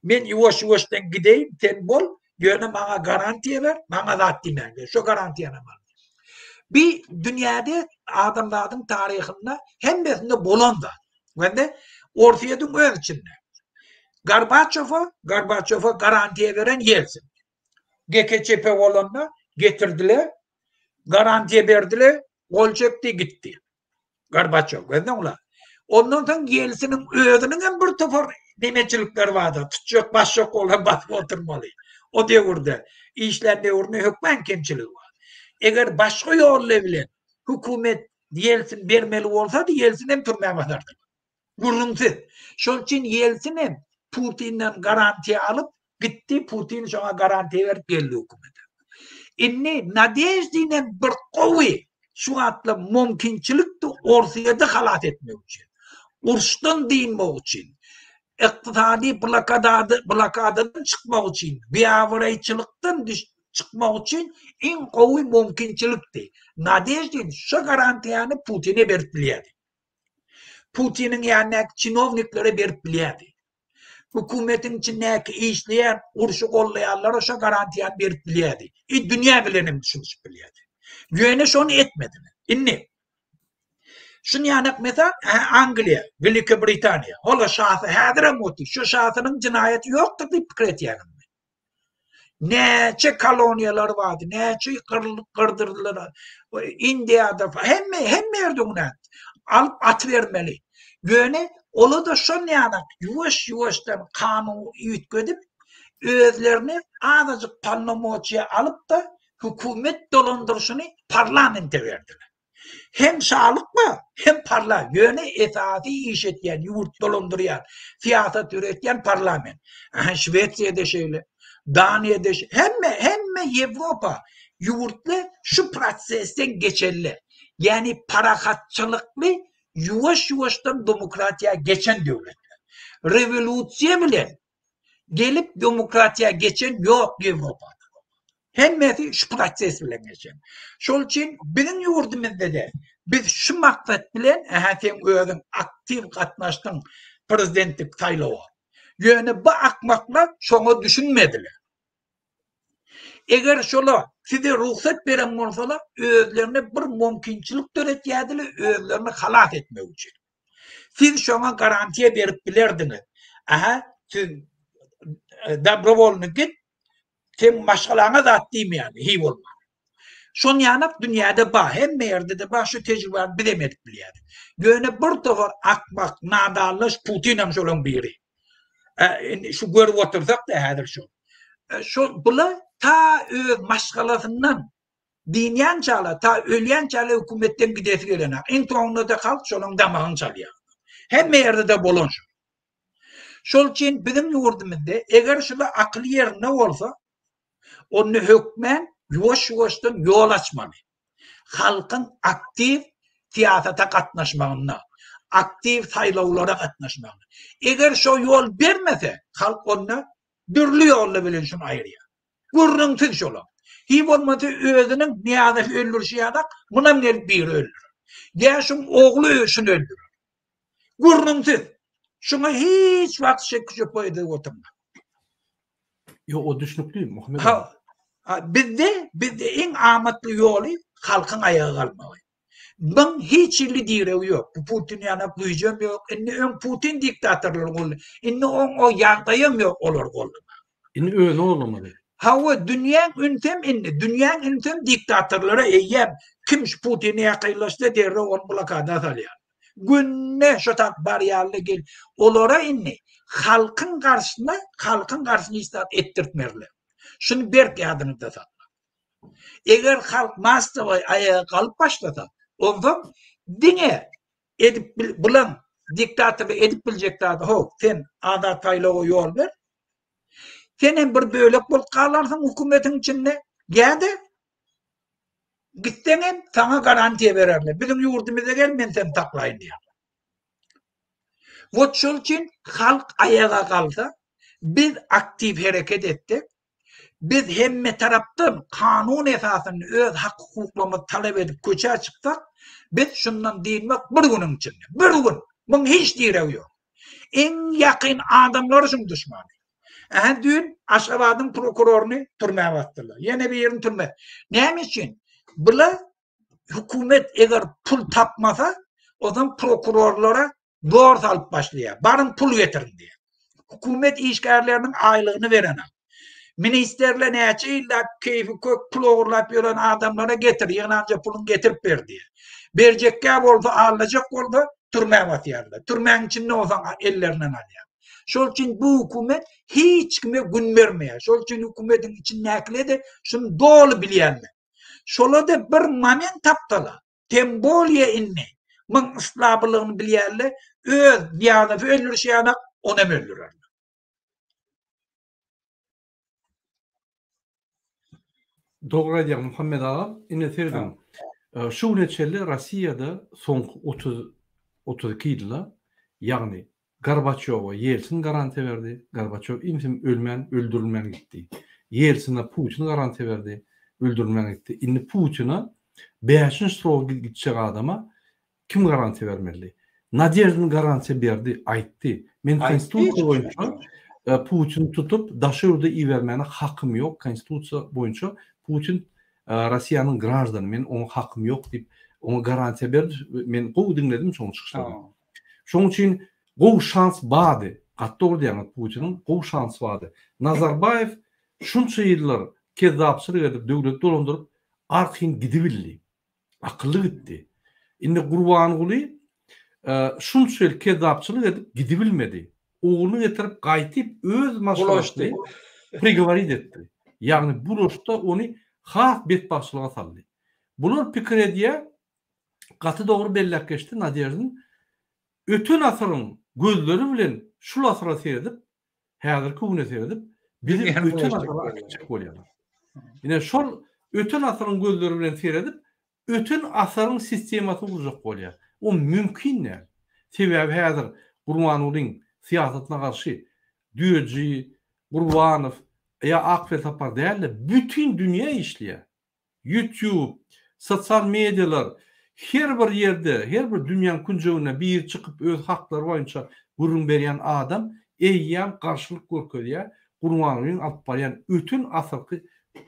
Men ýuwaş-ýuwaşdan gideýin, sen bol, ýöne maňa garantiýa ber, maňa zat diýmäň diýip, şo garantiýany hem aldy. Bi dünýäde adamzadyň taryhynda hemmesinde bolan zat. Wende Orsýetiň öz içinde. Gorbaçowa, Gorbaçowa garantiýa beren Ýelsin. GKÇP bolanda getirdiler, garantiýa berdiler, gol çekdi, gitdi. Gorbaçow, gözleň ulan. Ondan soň Ýelsiniň özüniň hem bir topar nemeçilikleri bardy. Tutjak, basjak bolsa basyp oturmaly. O döwürde, işlän döwründe hökman kemçiligi bar. Eger başga ýolla bilen hökümet Ýelsin bermeli bolsady, Ýelsin hem türmä basardy. Gürrüňsiz. Şol üçin Ýelsin hem Putinden garantiýa alyp, Gitdi Putin şoňa garantiýa berip geldi hökümete. Indi Nadeždinem bir gowy şu wagtla mümkinçilikdi Orsýeti halas etmek üçin. Uruşdan dynmak üçin. Ykdysady blokadada blokadadan çykmak üçin, biabraýçylykdan çykmak üçin iň gowy mümkinçilikdi. Nadeždin şu garantiýany Putine berip bilýärdi. Putiniň ýanyndaky çinowniklere berip bilýärdi. Hökümetiň içindäki işleýän, urşy gollaýanlara şo garantiýany berip bilýärdi. I dünýä bilen hem düşünişip bilýärdi. Ýöne şony etmediler. Indi şuny ýanak mesal, Angliýa, Welikiýa Britaniýa, hola şasy häzirem otyr. Şu şasynyň jenaýaty ýokdur diýip pikir etýäňizmi? Näçe koloniýalar bardy, näçe gyrdyrdylar. Indiýada hemme hemme ýerde günä. Alyp atybermeli. Ýöne ola-da şon ýanak ýuwaş-ýuwaşdan kanun üýtgedip, özlerini azajyk polnomoçiýa alyp-da, hökümet dolandyryşyny parlamente berdiler. Hem şalyk bar, hem parla, ýöne esasy iş etýän, ýurt dolandyrýan, syýasat ýöretýän parlament. Aha, Şwesiýada şeýle, Daniýada hemme, hemme Ýewropa ýurtly şu prosesden geçenler. Ýagny parahatçylykly ýuwaş-ýuwaşdan demokratiýa geçen döwletler. Rewolýusiýa bilen gelip demokratiýa geçen ýok Ýewropada. Hemmesi şu proses bilen geçen. Şol üçin biziň ýurdumyzda-da biz şu maksat bilen, ähä seň özüň aktiw gatnaşdyň prezidentlik saýlawa. Ýöne bu akmaklar şoňa düşünmediler. Eger şola size rugsat beren bolsalar, özlerine bir mümkinçilik döretýärdiler özlerini halas etmek üçin. Siz şoňa garantiýa berip bilerdiňiz. Aha, siz e, dobrowolny git, seň maşgalaňa zat diýmeýärdi, hiý bolman. Şon ýanak dünýäde bar, hemme ýerde-de bar, şu tejribäni biz hem edip bilýäris. Ýöne bir topar akmak, nadanlaş Putin hem şolaň biri. E, indi şu görüp otursak-da häzir şu. E, şo bula ta öz maşgalasyndan Dynýançalar, ta ölýänçäler hökümetden gidesi gelenok. Iň soňunda-da halk şolaň damagyny çalýar. Hemme ýerde-de bolan şu. Şol üçin biziň ýurdumyzda eger şular akyly ýerinde bolsa, onda hökmän ýuwaş-ýuwaşdan ýol açmaly. Halkyň aktiw syýasata gatnaşmagynda, aktiw saýlawlara gatnaşmagynda. Eger şo ýol bermese, halk onda dürli ýollar bilen şuny aýyrýar. Gürrüňsiz şolam. Hiý bolmasa özüniň Nyýazowy öldürişi ýalak, munam gelip biri öldürer. Ýa şuň ogly şuny öldürer. Gürrüňsiz. Şuňa hiç wagt şek-şübhe edip oturma. Ýok, o düşnükli, Muhammet aga. Ha, bizde, bizde iň amatly ýoly halkyň aýaga galmagy. Muň hiç hili diregi ýok. Bu Putin ýanak güýjem ýok. Indi öň Putin diktatorlary goldy. Indi oň o ýagdaýam ýok olary goldamaga. Indi özüni goldamaly. Hawa, dünýäň ünsem indi, dünýäň ünsem diktatorlara eýýäm kim şu Putine ýakynlaşsa derrew ony blokada salýar. Günde şo tap barýarly gel. Olara indi halkyň garşysyna, halkyň garşysyna hiç zat etdirtmezler. Şuny berk ýadyňyzda saklaň. Eger halk massowoý aýaga galyp başlasa, onsoň diňe edip bulan diktatorlyk edip biljek zady how, sen azat saýlawa ýol ber. Sen hem bir bölek bolup galarsyň hökümetiň içinde ýa-da gitseň hem saňa garantiýa bererler. Biziň ýurdumyza gel, men seni saklaýyn diýerler. Wot şol üçin halk aýaga galsa, biz aktiw hereket etsek, Biz hemme tarapdan kanun esasynda öz hak-hukuklarymyzy talap edip köçä çyksak, biz şundan dynmak bir günüň içinde. Bir gün! Muň hiç diregi ýok. Iň ýakyn adamlary şuň duşmany. Ähä düýn Aşgabadyň prokuroryny türmä basdylar. Ýene birini türmä. Näme üçin? Bular hökümet eger pul tapmasa, o zaman prokurorlara Zor salyp başlaýar. Baryň pul getiriň diýýär. Hökümet işgärleriniň aýlygyny berenok. Ministrler näçe ýyllap keýpi kök pul ogurlap ýören adamlara getir, ýygnanja puluny getirip ber diýýär. Berjekkä bolsa, aldajak bolsa türmä basýarlar. Türmäň içinde bolsaň ellerinden alýar. Şol üçin bu hökümet hiç kime gün bermeýär. Şol üçin hökümetiň içindäkiler-de şuny doly bilýärler. Şolar-da bir moment tapsalar, Tem bolýa indi. Muň yslabylygyny bilýärler, öz Nyýazowy öldürişi ýanak, onam öldürerler. Dogry aýdýaň Muhammet aga, ine serediň. Şu güne çenli Rossiýada soňky 30 32 ýylda, ýagny Gorbaçýowa Ýelsin garantiýa berdi, Gorbaçýow imsim ölmän, öldürilmän gitdi. Ýelsine Putin garantiýa berdi, öldürilmän gitdi. Indi Putine bäşinji sroga gitjek adama Kim garantiýa bermeli? Nadeždin garantiýa berdi, aýtdy. Men konstitusiýa boýunça Putini tutup daşary ýurda ibermäne hakym ýok, konstitusiýa boýunça Putin Rossiýanyň graždany, men oňa hakym ýok diýip, oňa garantiýa berdi. Men gowy diňledim şoň çykyşlaryny. Şoň üçin gowy şans bardy. Gaty dogry diýýäňiz, Putiniň gowy şansy bardy. Nazarbaýew şunça ýyllar kezzapçylyk edip döwleti dolandyryp arkaýyn gidibildi. Akylly gitdi. Indi Gurbanguly şunça ýyl kezzapçylyk edip gidibilmedi. Ogluny getirip gaýtyp öz maşgalasyny prigoworit etdi. Ýagny bulaşda ony has betbagtçylyga saldy. Bular pikir edýär, gaty dogry belläp geçdi Nadeždin, öten asyryň gözleri bilen şul asyra seredip, häzirki güne seredip, bizi öten asyra äkitjek bolýarlar. Ine şol öten asyryň gözleri bilen seredip, öten asyryň sistemasyny gurjak bolýar. O mümkin däl. Sebäbi häzir Gurbangulyň syýasatyna garşy Düýeji, Gurbanow ýa Ak Welsapar däl-de, bütin dünýä işleýär. Youtube, sosial medialar her bir ýerde, her bir dünýäň künjeginde biri çykyp öz haklary boýunça gürrüň berýän adam eýýäm garşylyk görkezýär Gurbangulyň alyp barýan öten asyrky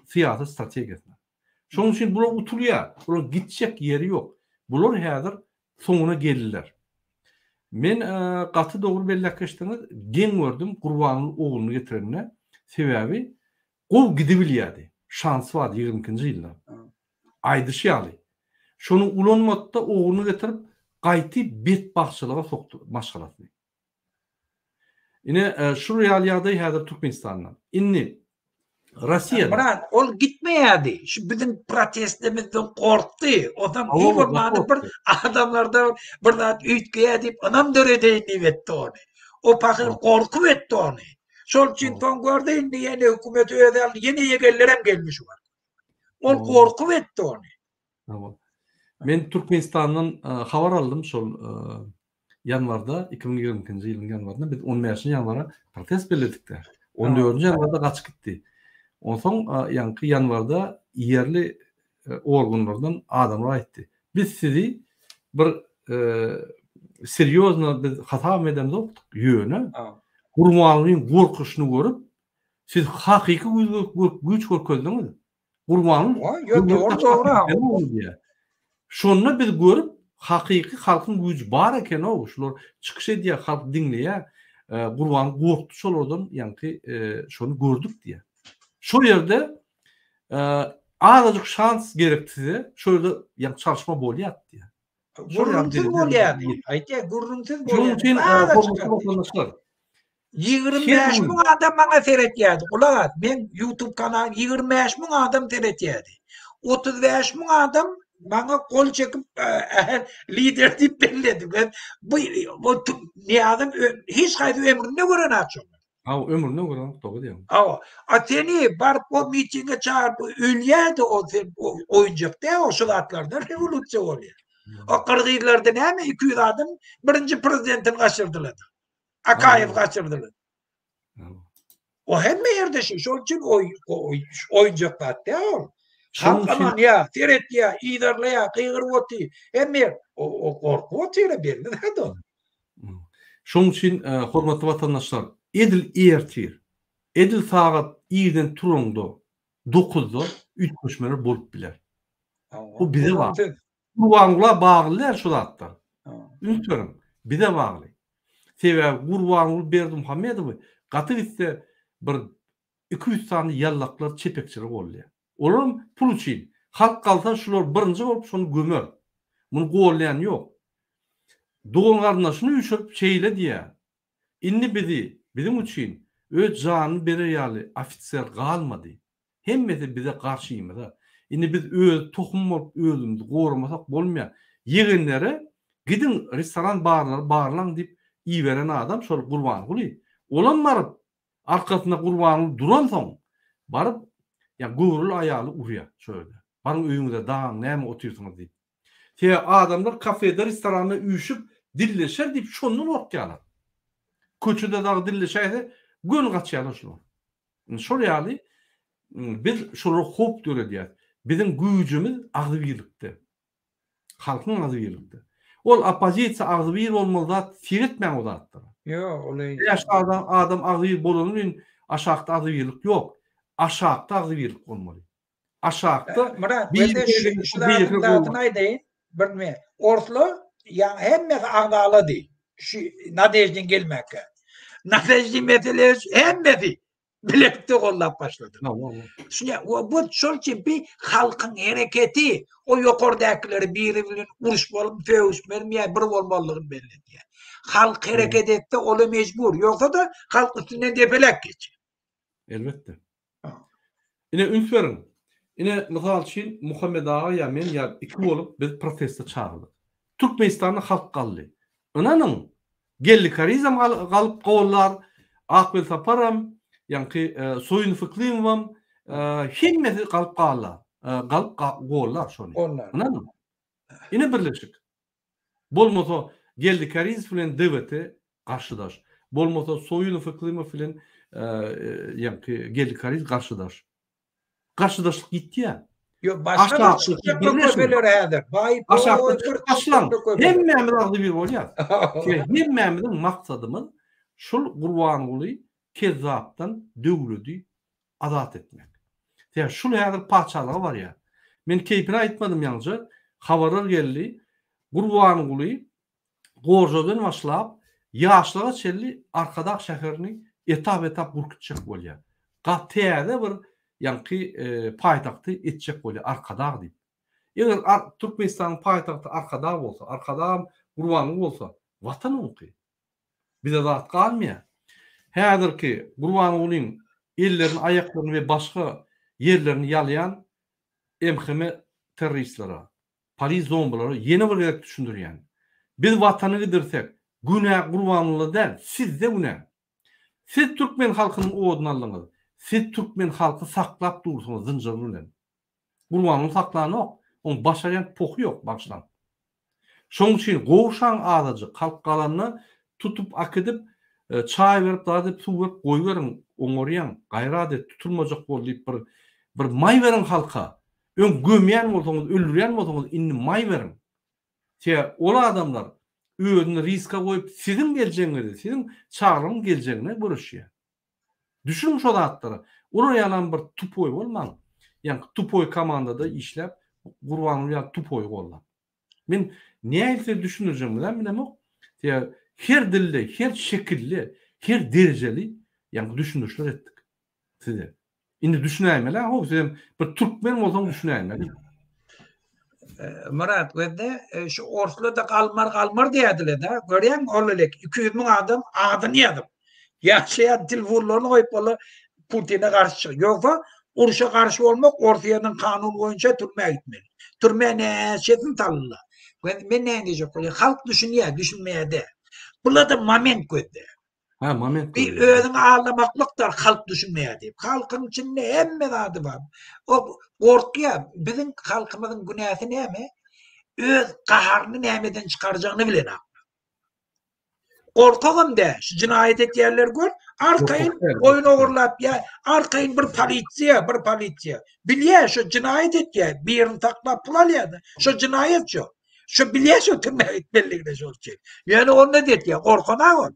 syýasy strategiýasyna. Şonuň üçin bular utulýar. Bularyň gitjek ýeri ýok. Bular häzir soňuna geldiler. Men gaty dogry belläp geçdiňiz, geň gördüm Gurbanguly ogluny getirende. Sebäbi Gowy gidibilýärdi. Şansy bardy 22-nji ýylda. Aýdyşy ýaly. Şony ulanmady-da ogluny getirip gaýty betbagtçylyga sokdy maşgalasyny. Ine şul ýaly ýagdaý häzir Türkmenistanda. Indi Rossiýada. Myrat ol gitmeýärdi. Şu biziň protestlerimizden gorkdy. Ondan iň bolmanda bir adamlarda bir zat üýtgeýär diýip ynam döredeýin diýip etdi ony. O pahyr gorkup etdi ony. Şol üçin soň gördi indi ýene hökümet özi aldy, ýene ýegenlerem geldi şu wagt. Ol gorkup etdi ony. Hawa. Men Türkmenistandan habar aldym şol ýanwarda, 2022-nji ýylyň ýanwarynda biz 15-nji ýanwara protest belledikde. 14-nji ýanwarda gaçyp gitdi. Onsoň ýaňky ýanwarda ýerli organlardan adamlar aýtdy. Biz sizi bir serýozno biz hasap edemzokdyk, ýöne Gurbangulyň gorkuşyny görüp, siz hakyky güýç görkezdiňiz. Gurbanguly Şonda biz görüp, hakyky halkyň güýji bar eken-ow, şular çykyş edýär, halk diňleýär. Gurbanguly gorkdy şolardan, ýaňky şony gördük diýýär. Şol ýerde Azajyk şans gerekdi size, şo ýerde ýa çalyşma bolýar diýýär. Gürrüňsiz bolýar diýip aýtýar, gürrüňsiz bolýar. Şonuň üçin hormatly watandaşlar. 25 müň adam maňa seretýärdi. Gulak as, men YouTube kanal 25 müň adam seretýärdi. 35 müň adam maňa gol çekip lider diýip belledi. Ben bu bu Niýazym hiç haýsy ömründe gören şony. Hawa, ömründe görenok dogry diýýäň. Hawa. A seni baryp o mitinge çagyryp ölýärdi o sen oýunjak däl o şu zatlardan rewolýusiýa bolýar. O gyrgyzlarda näme 200 adam birinji prezidentini gaçyrdylar. Akaýew gaçyrdylar. O hemme ýerde şu, şol üçin oý oýunjak zat däl ol. Halk ynanýar, seretýär, yzarlaýar, gygyryp otyr. Hemme ýer o gorkup otyr belli zat ol. Şonuň üçin, hormatly watandaşlar, edil ertir, edil sagat irden turaňda dokuzda üýtgeşmeler bolup biler. Bu bize bagly. Gurbangula bagly däl şu zatlar. Üns beriň, bize bagly. Sebäbi Gurbanguly Berdimuhamedowy gaty gitse bir 200 sany ýallaklar çepekçiler goldaýar. Olaram pul üçin. Halk galsa şular birinji bolup şony gömer. Muny goldaýan ýok. Dogan-garyndaşyny üýşürip şeýle diýýär, Indi bizi, biziň üçin öz janyny berer ýaly ofiser galmady. Hemmesi bize garşymyza. Indi biz öz tohum bolup özümizi goramasak bolmaýar. Ýegenlere gidiň restoran barlary barlaň diýip iberen adam şol Gurbanguly. Olam baryp Arkasynda Gurbanguly duransoň, baryp. Ýa göwreli aýaly urýar şo ýerde. Baryň öýüňize dagaň näme otyrsyňyz diýip. Sebäbi adamlar kafede, restoranda üýşüp dilleşer diýip şondan gorkýarlar. Köçede dagy dilleşäýse göni gaçýarlar şular. Indi şol ýaly biz şolara howp döredýäris. Biziň güýjümiz agzybirlikde. Halkyň agzybirlikde. Ol oppozisiýa agzybir bolmaly zat seretmäň o zatlara. Ýok, ol Bäş adam adam agzybir bolany bilen aşakda agzybirlik ýok. Aşakda agzybirlik bolmaly. Aşakda Myrat, bir şu zadyň zadyny aýdaýyn. Bir me. Orslar ýa hemmesi agzalady. Şu Nadeždin gelmäkä. Nadeždin meselesi hemmesi bilelikde gollap başlady. Şuňa bu şol üçin bir halkyň hereketi o ýokardakyleri biri bilen uruş bolup sögüşmeli ýa bir bolmalydygyny belli edýär. Halk hereket etse ola mejbur, ýogsa-da halk üstünden depeläp geçýär. Elbetde. Ine üns beriň. Ine mysal üçin Muhammet aga ýa men ýa iki bolup biz proteste çagyrdyk. Türkmenistanda halk galdy. Ynanyň, Geldi Karizam galyp gollar, Ak Welsaparam, ýaňky Soýunow Yklymowam hemmesi galyp gallar. Galyp gollar şony. Ynanyň. Ine birleşik. Bolmasa Geldi Karizow bilen DWT garşydaş. Bolmasa Soýunow Yklymow bilen ýaňky Geldi Karizow garşydaş. Garşydaşlyk ýitýär. Ýok, başga bir çykjak köpeler häzir. Baý, aşakda çykyp başlaň. Hemmämiz agzybir bolýas. Hemmämiziň maksadymyz şul Gurbanguly kezzapdan döwledi azat etmek. Sebäbi şul häzir patyşalyga barýar. Men keýpine aýtmadym ýaňja, habarlar geldi. Gurbanguly Gorjadan başlap, ýaşlara çenli Arkadag şäherini etap-etap gurup gitjek bolýar. Ga täze bir ýaňky paýtagty etjek bolýar Arkadag diýip. Eger Türkmenistanyň paýtagty Arkadag bolsa, Arkadagam Gurbanguly bolsa, Watan oňky. Bize zat galmaýar. Häzirki Gurbangulyň ellerini, aýaklaryny we başga ýerlerini ýalaýan MHM terroristlere, polis zombulara ýene bir gezek düşündirýän. Biz Watany gidirsek, günä Gurbangulyda däl, sizde günä. Siz türkmen halkynyň oduny aldyňyz. Siz türkmen halky saklap dursuňyz zynjyr bilen. Gurbanguly saklanok. Oň başarýan pohy ýok, bagyşlaň. Şoň üçin gowşaň azajyk, halk galanda tutup akidip, çaý berip zat edip suw berip goýberiň, oňarýaň, gaýrat et, tutulmajak bol diýip bir bir maý beriň halka. Öň gömýän bolsaňyz, öldürýän bolsaňyz indi maý beriň. Sebäbi ol adamlar özüni riska goýup siziň geljegiňizi, siziň çagalaryň geljegine göreşýär. Düşüniň şo zatlara. Olar ýalam bir tupoý bolmaň. Ýaňky tupoý komandada işläp, Gurbanguly ýaly tupoýy gollap. Men nähili size düşündirjegimizem bilemok. Sebäbi her dilde, her şekilde, her derejeli ýaňky düşündirişler etdik size. Indi düşünäýmeli-ä how sizem bir türkmen bolsaň düşünäýmeli. Myrat gözde şu orslar-da galmar galmar diýerdiler-de. Görýäňmi ol elek 200 müň adam adyny ýazyp, ýaşaýan telefon goýup olar Putine garşy çyk. Ýogsa urşa garşy bolmak Orsýetiň kanun boýunça türmä gitmeli. Türmä näçesini saldylar. Men näme diýjek bolýan? Halk düşünýär, düşünmeýär-de. Bular-da moment gözde. Ha, moment. Bir özüňi aldamaklykdyr, halk düşünmeýär diýip. Halkyň içinde hemme zady bar. O gorkýar. Biziň halkymyzyň günäsi näme? Öz gaharyny nämeden çykarjagyny bilenok. Gorkagam dä. Şu jinaýat etýänleri gör, arkaýyn goýun ogurlap ýa arkaýyn bir polisiýa, bir polisiýa. Bilýär şu jinaýat etýär, birini saklap pul alýar-da. Şu jinaýat şu. Şu bilýär şu türmä gitmelidigini şol üçin. Ýöne onda etýär, gorkanak ol.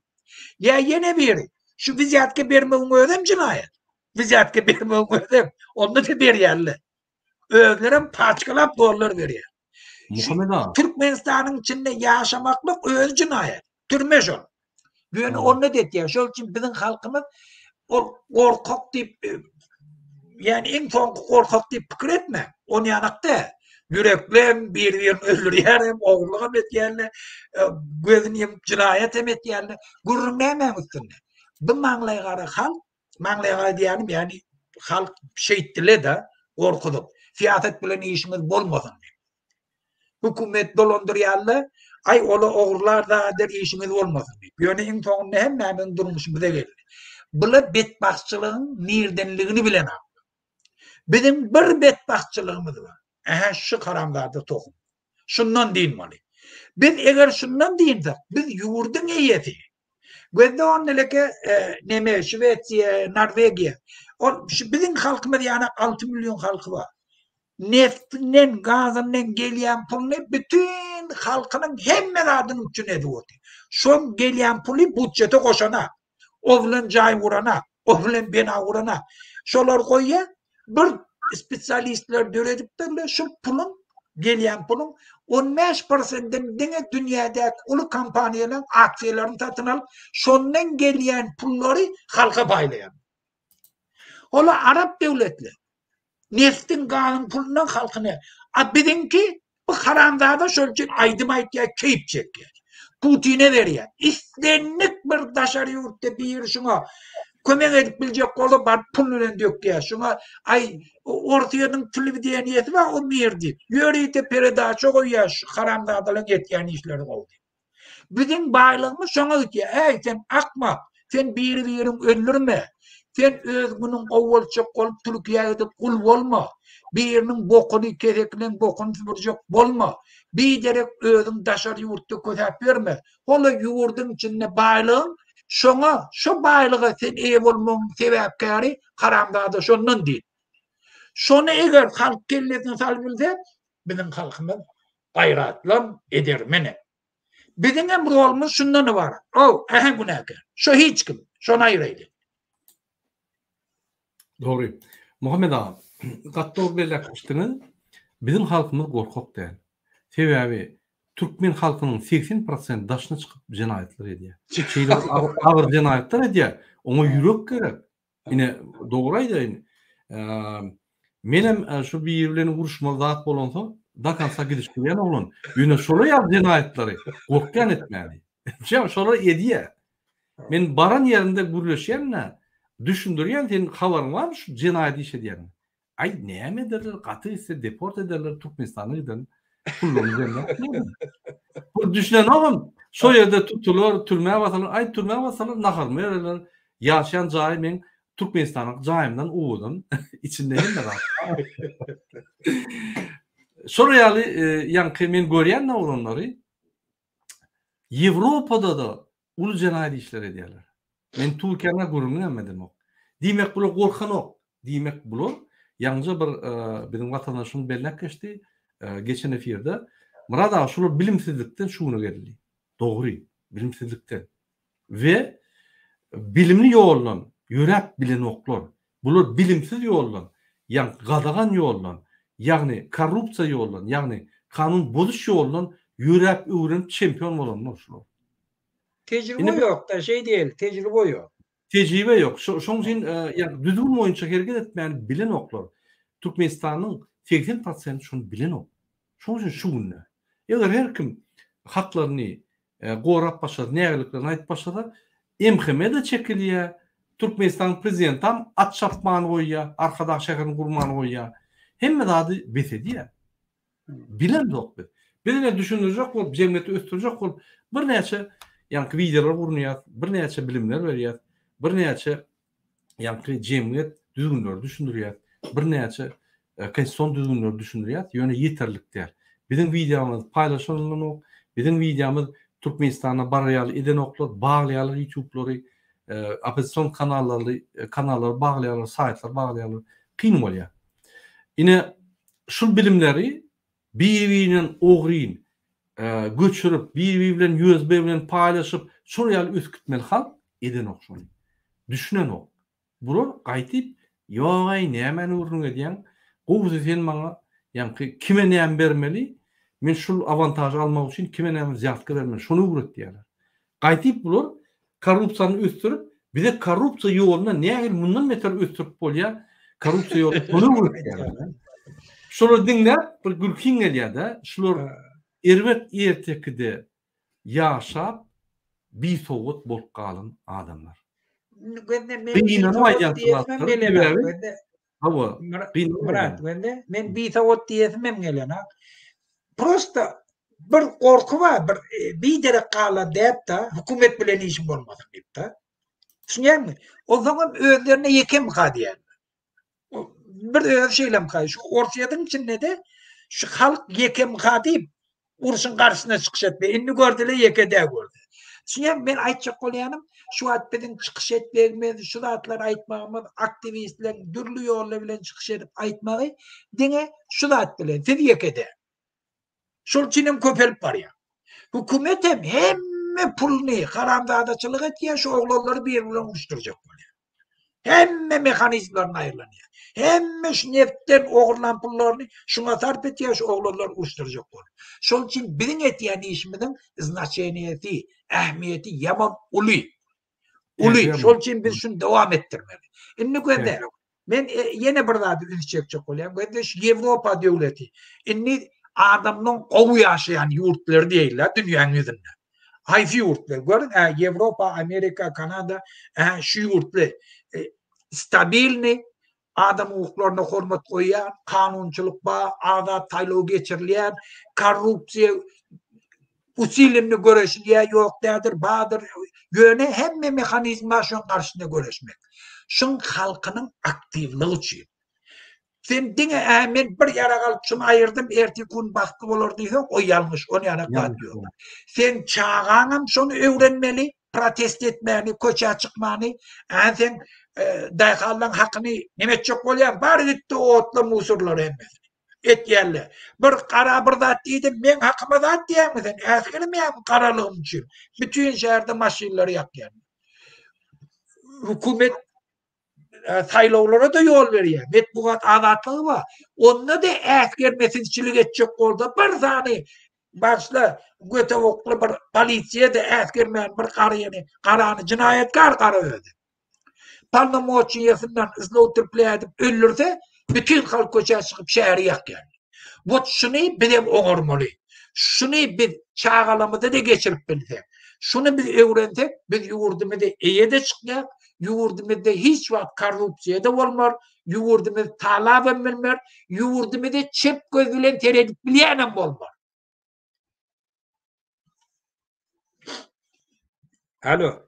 Ýa ýene biri, şu wzýatka bermegiň özem jinaýat. Wzýatka bermegiň özem, onda-da berýärler. Özlerem paçkalap dollar berýär. Muhammet aga. Türkmenistanyň içinde ýaşamaklyk özi jinaýat. Türme şol. Ýöne onda etýär. Şol üçin biziň halkymyz ol gorkak diýip e, ýani iň soňky gorkak diýip pikir etme. On ýanak däl. Ýürekli bir-birini öldürýär hem, ogurlyk hem etýärler, e, gözüni ýumup jinaýat hem etýärler. Gürrüň nämäň üstünde? Bu maňlaý gara halk Maňlaý gara diýýänim, ýagny halk şeýtdile-de gorkuzyp, syýasat bilen işiňiz bolmasyn diýip. Hökümet dolandyrýarlar, aý ola ogurlar zadyr işiňiz bolmasyn diýip. Ýöne iň soňunda hemmämiziň durmuşymyza geldi. Bula betbagtçylygyň nirdenligini bilenok. Biziň bir betbagtçylygymyz bar. Ähä şu haramzada tohum. Şundan dynmaly. Biz eger şundan dynsak, biz ýurduň eýesi. Gözde ondeleke e, neme Şwesiýa, Norwegiýa. Ol şu biziň halkymyz ýana 6 million halky bar. Neftinden, gazyndan gelýän puluny bütün halkynyň hemme zadyny üpjün edip otyr. Şoň gelýän puly budjete goşana. O bilen jaý gurana, o bilen bina gurana. Şolar goýýar, bir spesialistler döredipdirler, şu puluň gelýän puluň 15 prosentini diňe dünýädäki uly kompaniýalaryň aksiýalaryny satyn alyp, şondan gelýän pullary halka paýlaýar. Ola arap döwletler neftiň gazyň pulundan halkyny a biziňki bu haramzada şol üçin aýdym aýtýar keýp çekýär. Putine berýär. Islendik bir daşary ýurtda biri şuňa kömek edip biljek bolsa baryp pul bilen dökýär. Şuňa aý Orsýetiň telewideniýesi bar o mir diýip. Ýörite peredaça goýýar şu haramzadalaryň etýän işleri gowy diýip. Biziň baýlygymyz şoňa gitýär. Äý, sen akmak! Sen biri-biriňi öldürme. Sen öz günüň gowy boljak bolup Türkiýä gidip gul bolma. Biriniň bokuny, kesekiniň bokuny süpürjek bolma. Biderek özüň daşary ýurtda kösäp ýörme. Hol-a ýurduň içinde baýlygyň, şoňa, şo baýlyga sen eýe bolmagyň sebäpkäri haramzada şondan diýip. Şony eger halk kellesine salybilse, biziň halkymyz gaýratlam, edermenem. Biziň hem rolumyz şundan ybarat. Ow, ähä günäkär. Şo hiç kim. Şony aýyraýly. Dogry. Muhammet aga, gaty dogry belläp geçdiňiz. Biziň halkymyz gorkak däl. Sebäbi türkmen halkynyň 80 prosent daşyna çykyp jenaýatlar edýär. Şeýle agyr jenaýatlar edýär. Oňa ýürek gerek. Ine, dogry aýdaýyn. Menem şu biri bilen uruşmaly zat bolansoň, do konca gidişip bilýän oglan. Ýöne şolar ýaly jenaýatlary gorkýan etmäni. Şo şolar edýär. Men baran ýerimde gürleşýän-de, düşündirýän, sen habaryň barmy şu jenaýat iş edýäniň? Aý, näme ederler, gaty gitse deport ederler, Türkmenistana giderin. Pullaryny bermek Bu düşünenogam, şo ýerde tutular, türmä basalar, aý türmä basalar naharymy bererler. Ýaşaýan jaýy meň Türkmenistanyň jaýymdan owadan, içinde hemme zat bar. Şol ýaly e, ýaňky men görýän oglanlary Ýewropada-da uly jenaýat işleri edýärler. Men Türkiýäni gürrüňini hem edemok. Diýmek bular gorkanok. Diýmek bular ýaňja bir biziň watandaşymyz belläp geçdi geçen efirde. Myrat aga şular bilimsizlikden şu güne geldi. Dogry, bilimsizlikden. We bilimli ýoldan ýöräp bilenoklar. Bular bilimsiz ýoldan, ýagny gadagan ýoldan, ýagny korrupsiýa ýoldan, ýagny kanun bozuş ýoldan ýöräp öwrenip çempion bolanlar şular. Tejribe ýok-da, şeý diýeli, tejribe ýok. Tejribe ýok. Şoň üçin ýagny düzgün boýunça hereket etmäni bilenoklar. Türkmenistanyň 80 prosenti şony bilenok. Şoň üçin şu günde eger her kim haklaryny gorap başlasa, nägileliklerini aýdyp başlasa, MHM-de çekilýär, Türkmenistanyň prezidentam at çapmany goýýar, Arkadag şäherini gurmany goýýar. Hemme zady bes edýär. Bilemzok biz. Biz ine düşündirjek bolup, jemgyýeti ösdürjek bolup birnäçe ýaňky wideolar gurnaýarys, birnäçe bilimler berýäris, birnäçe ýaňky jemgyýet düzgünleri düşündirýäris, birnäçe e, konstitusion düzgünleri düşündirýäris, ýöne ýeterlik däl. Biziň wideomyz paýlaşylanok, biziň wideomyz Türkmenistana barar ýaly edenoklar, baglaýarlar YouTube-lary, e, oppozision kanallary, e, kanallary baglaýarlar, saýtlary baglaýarlar. Kyn bolýar. Ine şul bilimleri bir-birinden ogryn göçürip, bir-biri bilen USB bilen paýlaşyp, şol ýaly ösüp gitmeli halk edenok şony. Düşünenok. Bular gaýtyp, ýog-aý nämäni gürrüň edýäň, gowusy sen maňa ýaňky kime näme bermeli, men şul awantažy almak üçin kime näme wzýatka bermeli, şony öwret diýýärler. Gaýtyp bular korrupsiýany ösdürip, bize korrupsiýa ýoluna nähili mundan beter ösdürip bolýar, korrupsiýa ýoluny şony öwretýärler. Şolary diňläp bir gülkiň gelýär-de, şular erbet ertekide ýaşap bisowat bolup galan adamlar. Gynanyp aýdýan şu zatlary, sebäbi Hawa, Myrat, wende men bisowat diýesim hem gelenok. Prosta bir gorky bar, bir e, biderek galar diýip-de, hökümet bilen işim bolmasyn diýip-de. Düşünýäňmi? Onsoň hem özlerine ýekemka diýýärler. bir özi şeýlemka, şu Orsýetiň içinde-de şu halk ýekemka diýip urşuň garşysyna çykyş etme. Indi gördüler ýeke däl gördi. Düşünýäňmi? Men aýtjak bolýanym, şu wagt biziň çykyş etmegimiz, şu zatlary aýtmagymyz, aktiwistleriň dürli ýollar bilen çykyş edip aýtmagy diňe şu zat bilen, siz ýeke däl. Şol üçin hem köpelip barýar. Hökümet hem hemme puluny haramzadaçylyk etýär, şu oglanlary bir bilen uruşdyrjak bolýar. Hemme mehanizmlerini aýyrlanýar. Hemme şu neftden ogurlan pullaryny şuňa sarp etýär, şu oglanlary uruşdyrjak bolup. Şol üçin biziň etýän işimiziň znaçeniýesi, ähmiýeti ýaman uly. Uly. Şol üçin biz şuny dowam etdirmeli. Indi gözle. Men e, ýene bir zady üns çekjek bolýan. Gözle şu Ýewropa döwleti. Indi adamlaryň gowy ýaşaýan ýurtlary diýilýär dünýäniň ýüzünde. Haýsy ýurtlar? Görüň, ä, Ýewropa, Amerika, Kanada, ä, şu ýurtlar e, stabilny, adam hukuklaryna hormat goýýan, kanunçylyk bar, azat saýlaw geçirilýän, korrupsiýa usilenli göreşilýär, ýok däldir, bardyr. Ýöne hemme mehanizm bar şoň garşysyna göreşmek. Şuň halkynyň aktiwligi üçin. Sen diňe ä men bir ýarag alyp şuny aýyrdym, ertir gün bagtly bolar diýseň, o ýalňyş, ony ýanak zat ýok. Sen çagaňam şony öwrenmeli, protest etmäni, köçä çykmany. Ä sen e, daýhanlaryň hakyny neme etjek bolýaň? Bar gitdi otla musurlary hemmesini. Etýärler. Bir gara bir zat diýdim, meň hakyma zat diýýäňmi sen? Äsgermeýäňmi garalygym üçin? Bütin şäherde maşynlary ýakýan. Hökümet e, saýlawlara-da ýol berýär. Metbugat azatlygy bar. Onda-da äsgermesizçilik etjek bolsa bir sany başla götewokly bir polisiýa-da äsgermän bir garyny, garany jinaýatkar gara özi. Polnomoçiýasyndan zloutrplä edip öldürse, bütin halk köçä çykyp şäheri ýakýar. Wot şuny bizem oňarmaly. Şuny biz çagalarymyza-da geçirip bilsek, şuny biz öwrensek, biz ýurdumyza eýe-de çykýas, ýurdumyzda hiç wagt korrupsiýa-da bolmar, ýurdumyz talabam bilmer, ýurdumyza çep göz bilen seredip bilýänem bolmar. Alo.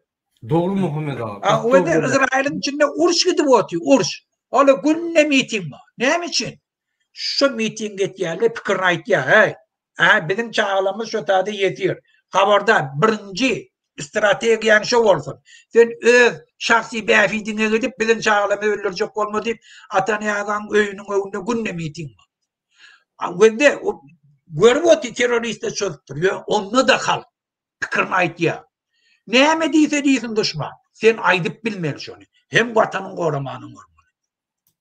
Dogry Muhammet aga. A o ýerde Izraýylyň içinde uruş gidip otyr, uruş. Ola günde miting bar. Näme üçin? Şu miting etýärler, pikirini aýtýar, hey. A biziň çagalarymyz şu taýda ýetir. Habarda birinji strategiýaň şo bolsun. Sen öz şahsy bähbidiňe gidip biziň çagalarymyzy öldürjek bolma diýip, Atanyýazaň öýüniň öňünde günde miting bar. Gözde görüp otyr terroristler çözüpdir. Ýöne onda-da halk pikirini aýtýar. Näme diýse diýsin duşman. Sen aýdyp bilmeli şony. Hem watanyň goramanyň bolmaly.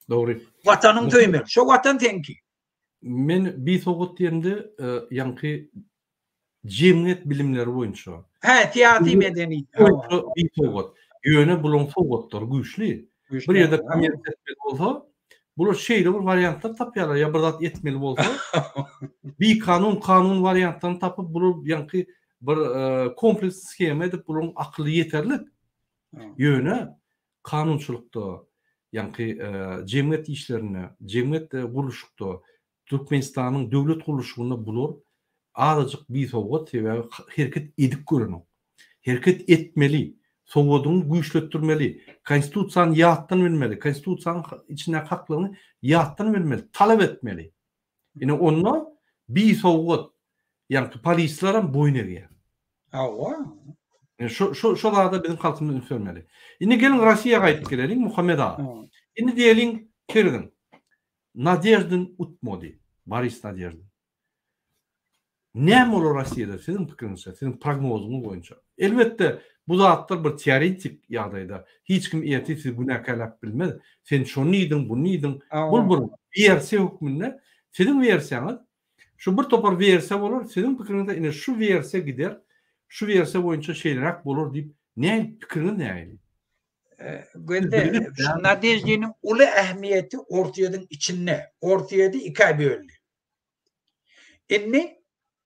Dogry. Watanyň söýmeli. Şo watan seňki. Men bisowat diýemde, e, ýaňky jemgyýet bilimleri boýunça. Hä, syýasy medeni. Bisowat. Ýöne bularyň sowatlary güýçli. Bir ýerde kommersiýa etmeli bolsa, bular şeýle bir wariantlar tapýarlar, ýa bir zat etmeli bolsa, bikanun kanun wariantlaryny tapyp, bular ýaňky bir e, kompleks shema edip, bularyň akyly ýeterlik. Ýöne kanunçylykda, ýaňky e, jemgyýet işlerinde, jemgyýet e, gurluşykda, Türkmenistanyň döwlet gurluşygynda bular azajyk bisowat, sebäbi hereket edip görenok. Hereket etmeli, sowadyňy güýçletdirmeli, konstitusiýany ýatdan bilmeli, konstitusiýanyň içindäki haklaryňy ýatdan bilmeli, talap etmeli. Ine onda bisowat, ýaňky polislerem boýun egýär. Hawa. Şu şu şu zada biziň halkymyz üns bermeli. Indi geliň Russiýa gaýdyp geleliň Muhammet aga. Indi diýeliň serediň. Nadeždin utmady. Boris Nadeždin. Näme bolar Russiýada siziň pikiriňizçe, siziň prognozyňyz boýunça? Elbetde, bu zatlar bir teoretik ýagdaýda. Hiç kim ertir sizi günäkärläp bilmez. Sen şony diýdiň, buny diýdiň. Bu bir wersiýa hökmünde siziň wersiýaňyz şu bir topar wersiýa bolar, siziň pikiriňizde ine şu wersiýa gider, şu wersiýa boýunça şeýleräk bolar diýip, nähili pikiriňiz nähili? Gözde Nadeždiniň uly ähmiýeti Orsýetiň içinde. Orsýeti ikä böldi. Indi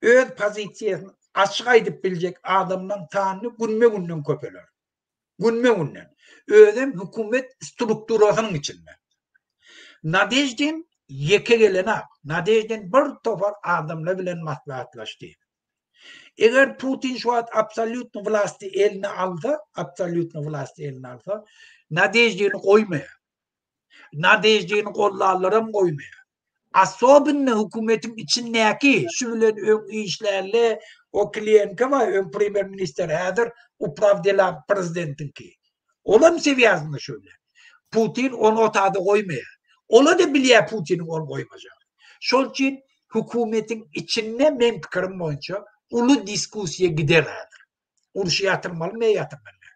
öz pozisiýasyny açyk aýdyp biljek adamlaryň sany günbe-günden köpeler. Günbe-günden. Özem hökümet strukturasynyň içinde. Nadeždin ýeke gelenok. Nadeždin bir topar adamlar bilen maslahatlaşdy. Eger Putin şu wagt absolýutny wlasty eline alsa, absolýutny wlasty eline alsa, Nadeždini goýmaýar. Nadeždini gollanlaram goýmaýar. Asobinno hökümetiň içindäki şu bilen öň işlänle o Klienko bar öň premýer ministr häzir upraw delam prezidentiňki. Olam swýazny şu bilen. Putin ony o tada goýmaýar. Ola-da bilýär Putiniň ony goýmajagyny. Şol üçin hökümetiň içinde meň pikirim boýunça uly diskussiýa gider häzir. Urşy ýatyrmalymy ýa ýatyrmaly däl.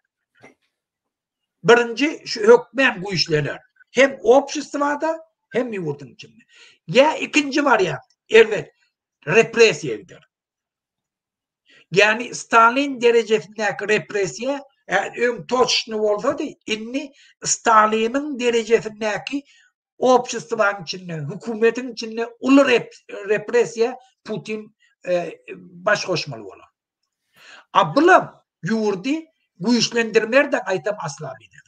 Birinji şu hökmän güýçlener. Hem obşestwada, hem ýurduň içinde. Ýa ikinji wariant, erbet, repressiýa gider. Ýagny Stalin derejesindäki repressiýa öň toçny bolsady, indi Staliniň derejesindäki obşestwanyň içinde, hökümetiň içinde uly repressiýa Putin baş goşmaly bolar. A bulam ýurdy güýçlendirmerde gaýtam aslap eder.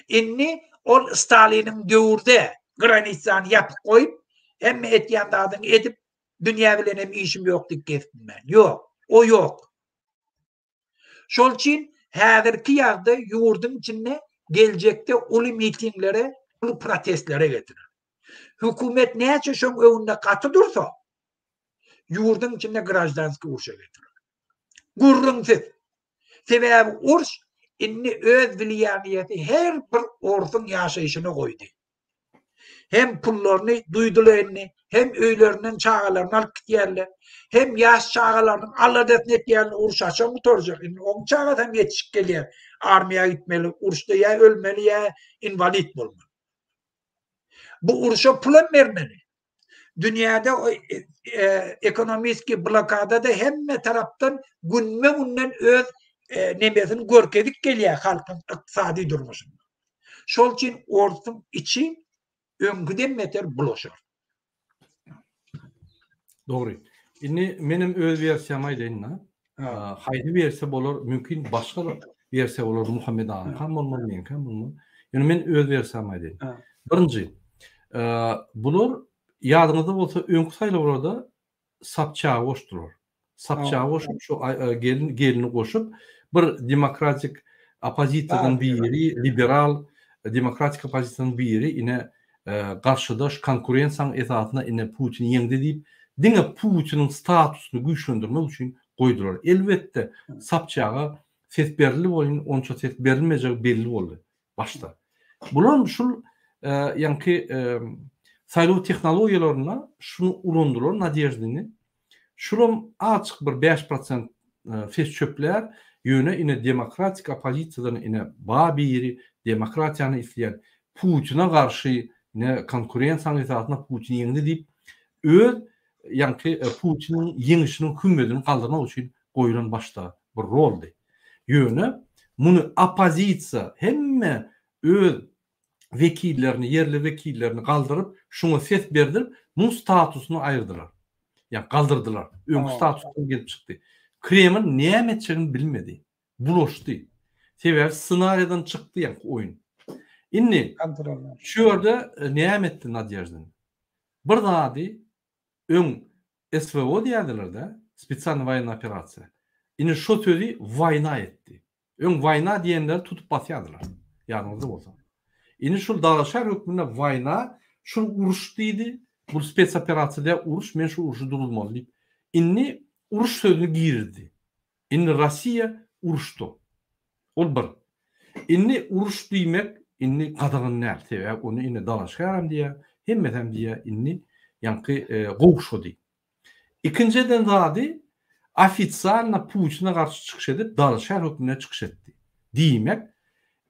Indi ol Staliniň döwürde granitsany ýapyk goýup, hemme etýän zadyňy edip, dünýä bilen hem işim ýok diýip gezip bilmän. Ýok, o ýok. Şol üçin häzirki ýagdaý ýurduň içinde geljekde uly mitinglere, uly protestlere getirer. Hökümet näçe şoň öňünde gaty dursa, ýurduň içinde graždanskiý urşa getirer. Gürrüňsiz. Sebäbi urş indi öz wliýaniýesi her bir orsuň ýaşaýşyna goýdy. Hem pullaryny duýdular indi, hem öýlerinden çagalaryny alyp gitýärler, hem ýaş çagalarynyň aladasyny etýärler, uruş haçan gutarjak, indi oň çagasy hem ýetişip gelýär, armiýa gitmeli, uruşda ýa ölmeli, ýa inwalid bolmaly. Bu uruşa pul hem bermeli. Dünýäde ekonomiski blokadada hemme tarapdan günbe-günden öz nemesini görkezip gelýär halkyň ykdysady durmuşynda. Şol üçin orsuň içi öňküden beter bulaşar. Dogry. Indi menem öz wersiýamy aýdaýyn-da. Haýsy wersiýa bolar, mümkin başga bir wersiýa bolar, Muhammet agaňkam bolmaly, meňkäm bolmaly. Ýöne men öz wersiýamy aýdaýyn. Birinji, bular ýadyňyzda bolsa öňki saýlawlarda Sobçagy goşdular. Sobçagy goşup, şu gelin gelini goşup, bir demokratik oppozisiýadan biri, liberal demokratik oppozisiýadan biri ine garşydaş konkurensiýanyň esasynda ine Putin ýeňdi diýip, diňe Putiniň statusyny güýçlendirmek üçin goýdular. Elbetde, Sobçaga ses berildi welin, onça ses berilmejegi belli boldy başda. Bulam şul ýaňky saýlaw tehnologiýalarynda şuny ulandylar Nadeždini. Şulam azjyk bir 5% ses çöplär, ýöne ine demokratik oppozisiýadan ine ba biri demokratiýany isleýän Putine garşy ine konkurensiýanyň esasynda Putin ýeňdi diýip öz ýaňky Putiniň ýeňişiniň hümmedini galdyrmak üçin goýlan başda bir roldy. Ýöne muny oppozisiýa hemme öz wekillerini, ýerli wekillerini galdyryp, şuňa ses berdirip, muň statusyny aýyrdylar. Ýa galdyrdylar. Öňki statusdan gelip çykdy. Kreml näme etjegini bilmedi. Bulaşdy. Sebäbi ssenariýadan çykdy ýaňky oýun. Indi şu ýerde näme etdi Nadeždin? Bir zady öň SWO diýerdiler-de, spesialnyý woýennyý operasiýa. Indi şo sözi woýna etdi. Öň waýna diýenleri tutup basýardylar. Ýadyňyzda bolsa. Indi şul dalaşgär hökmünde waýna, şul uruş diýdi. Bu spetsoperasiýa däl, uruş, men şu urşy duruzmaly diýip. Indi uruş sözüni girizdi. Indi Rossiýa uruşda. Ol bir. Indi uruş diýmek indi gadagan däl. Sebäbi ony indi dalaşgärem diýýär, hemmesem diýýär, indi ýaňky gowşady. Ikinji eden zady ofitsialno Putine garşy çykyş edip dalaşgär hökmünde çykyş etdi. Diýmek,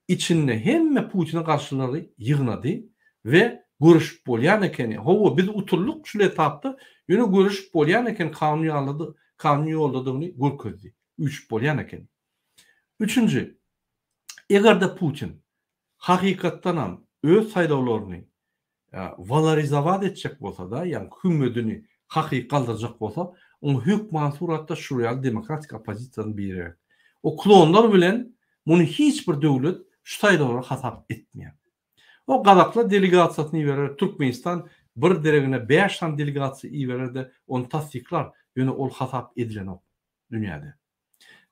içinde hemme Putine garşylary ýygnady we göreşip bolýan ekeni. Hawa biz utuldyk şul etapda, ýöne göreşip bolýan ekeni kanun ýalydy, kanun ýoldadygyny görkezdi. Üýşüp bolýan ekeni. Üçünji, eger-de Putin hakykatdanam öz saýlawlaryny walorizowat etjek bolsa-da, ýagny hümmedini hakyky galdyrjak bolsa, oňa hökmany suratda şul ýaly demokratik oppozisiýadan biri gerek. O klonlar bilen muny hiç bir döwlet şu saýlawlara hasap etmeýär. O gazaklar delegasiýasyny iberer, Türkmenistan bir deregine bäş sany delegasiýa iberer-de, ony tassyklar, ýöne ol hasap edilenok dünýäde.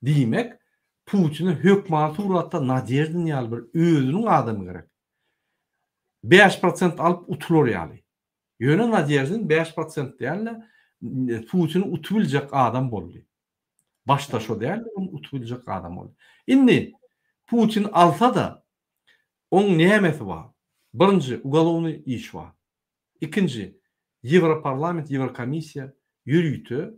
Diýmek, Putine hökmany suratda Nadeždin ýaly bir özüniň adamy gerek. 5% alyp utular ýaly. Ýöne Nadeždin 5% däl-de, Putini utup biljek adam boldy. Başda şo däldi, ony utup biljek adam boldy. Indi Putin alsa-da, oň nämesi bar? Birinji, ugalownyý iş bar. Ikinji, Ýewroparlament, Ýewrokomissiýa ýörite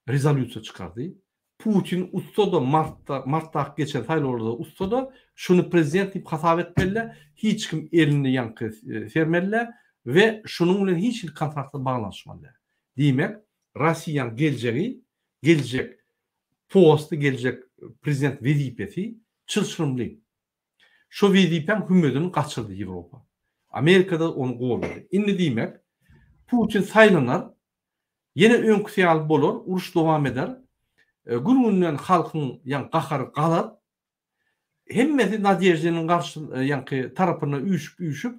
rezolýusiýa çykardy. Putin utsa-da, martda, martdaky geçen saýlawlarda utsa-da, şuny prezident diýip hasap etmeli-dä, hiç kim elini ýaňky sermeli-dä we şunuň bilen hiç hili kontraktlar baglanyşmaly däl. Diýmek, Rossiýanyň geljegi, geljek posty, geljek prezident wezipesi çylşyrymly. Şo wezipäň hümmedini gaçyrdy Ýewropa. Amerika-da ony goldady. Indi diýmek, Putin saýlanar, ýene öňküsi ýaly bolar, uruş dowam eder. Gün-günden halkyň ýaňky gahary galar. Hemmesi Nadeždiniň garşy ýaňky tarapyna üýşüp-üýşüp,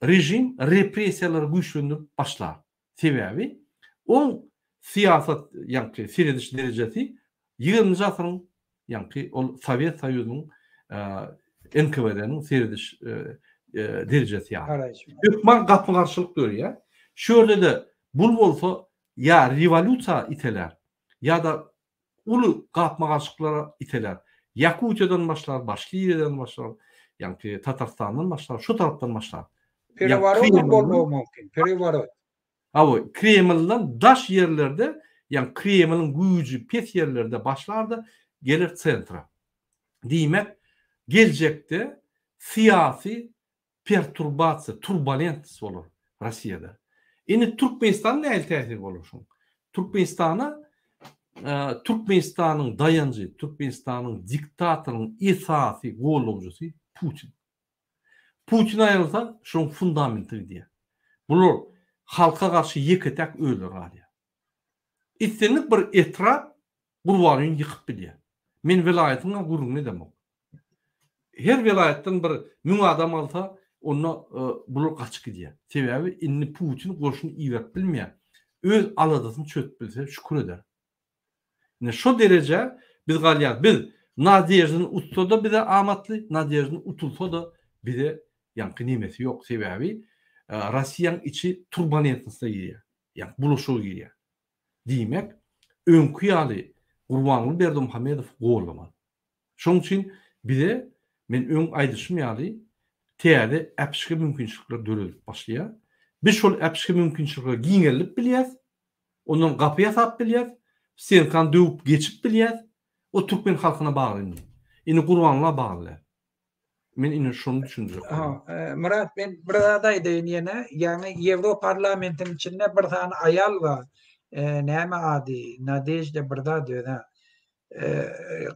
režim repressiýalary güýçlendirip başlar. Sebäbi oň syýasat ýaňky serediş derejesi ýigriminji asyryň ýaňky ol Sowet Soýuzynyň NKWD-niň serediş derejesi ýaly. Hökman gapma-garşylyk döreýär. Şu ýerde-de bul bolsa ýa rewolýusiýa itelär, ýa-da uly gapma-garşylyklara itelär. Ýakutiýadan başlar, Başkiriýadan başlar, ýaňky Tatarstandan başlar, şu tarapdan başlar. Pereworot bolmagy mümkin, pereworot. Hawa, Kremlden daş ýerlerde, ýagny Kremliň güýji pes ýerlerde başlar-da, geler sentra. Diýmek, geljekde syýasy perturbasiýa, turbulentnost bolar Rossiýada. Indi Türkmenistana nähili täsiri bolar şuň? Türkmenistana Türkmenistanyň daýanjy, Türkmenistanyň diktatorynyň esasy gollawjysy Putin. Putin aýrylsa, şoň fundamenti gidýär. Bular halka garşy ýeke-täk özleri galýar. Islendik bir etrap Gurbangulyny ýykyp bilýär. Men welaýatyň-a gürrüňini edemok. Her welaýatdan bir müň adam alsa, onda bular gaçyp gidýär. Sebäbi indi Putin goşun iberip bilmeýär. Öz aladasyny çözüp bilse şükür eder. Ine şo derejä biz galýarys. Biz Nadeždin utsa-da bize amatly, Nadeždin utulsa-da bize ýaňky nemesi ýok. Sebäbi Rossiýaň içi turbulentnosta girýär. Ýagny bulaşyga girýär. Diýmek, öňki ýaly Gurbanguly Berdimuhamedow gollamaz. Şonuň üçin bize, men öň aýdyşym ýaly, täze äpişge mümkinçilikler döredilip başlaýar. Biz şol äpişge mümkinçilikleri giňeldip bilýäs, ondan gapy ýasap bilýäs, stenkany döwüp geçip bilýäs. O türkmen halkyna bagly indi. Indi Gurbanguly bagly däl. Men indi şony düşündirjek bolýan. Ha, Myrat men bir zat aýdaýyn ýene. Ýagny Ýewroparlamentiň içinde bir sany aýal bar. Näme ady? Nadežda bir zat öz-ä.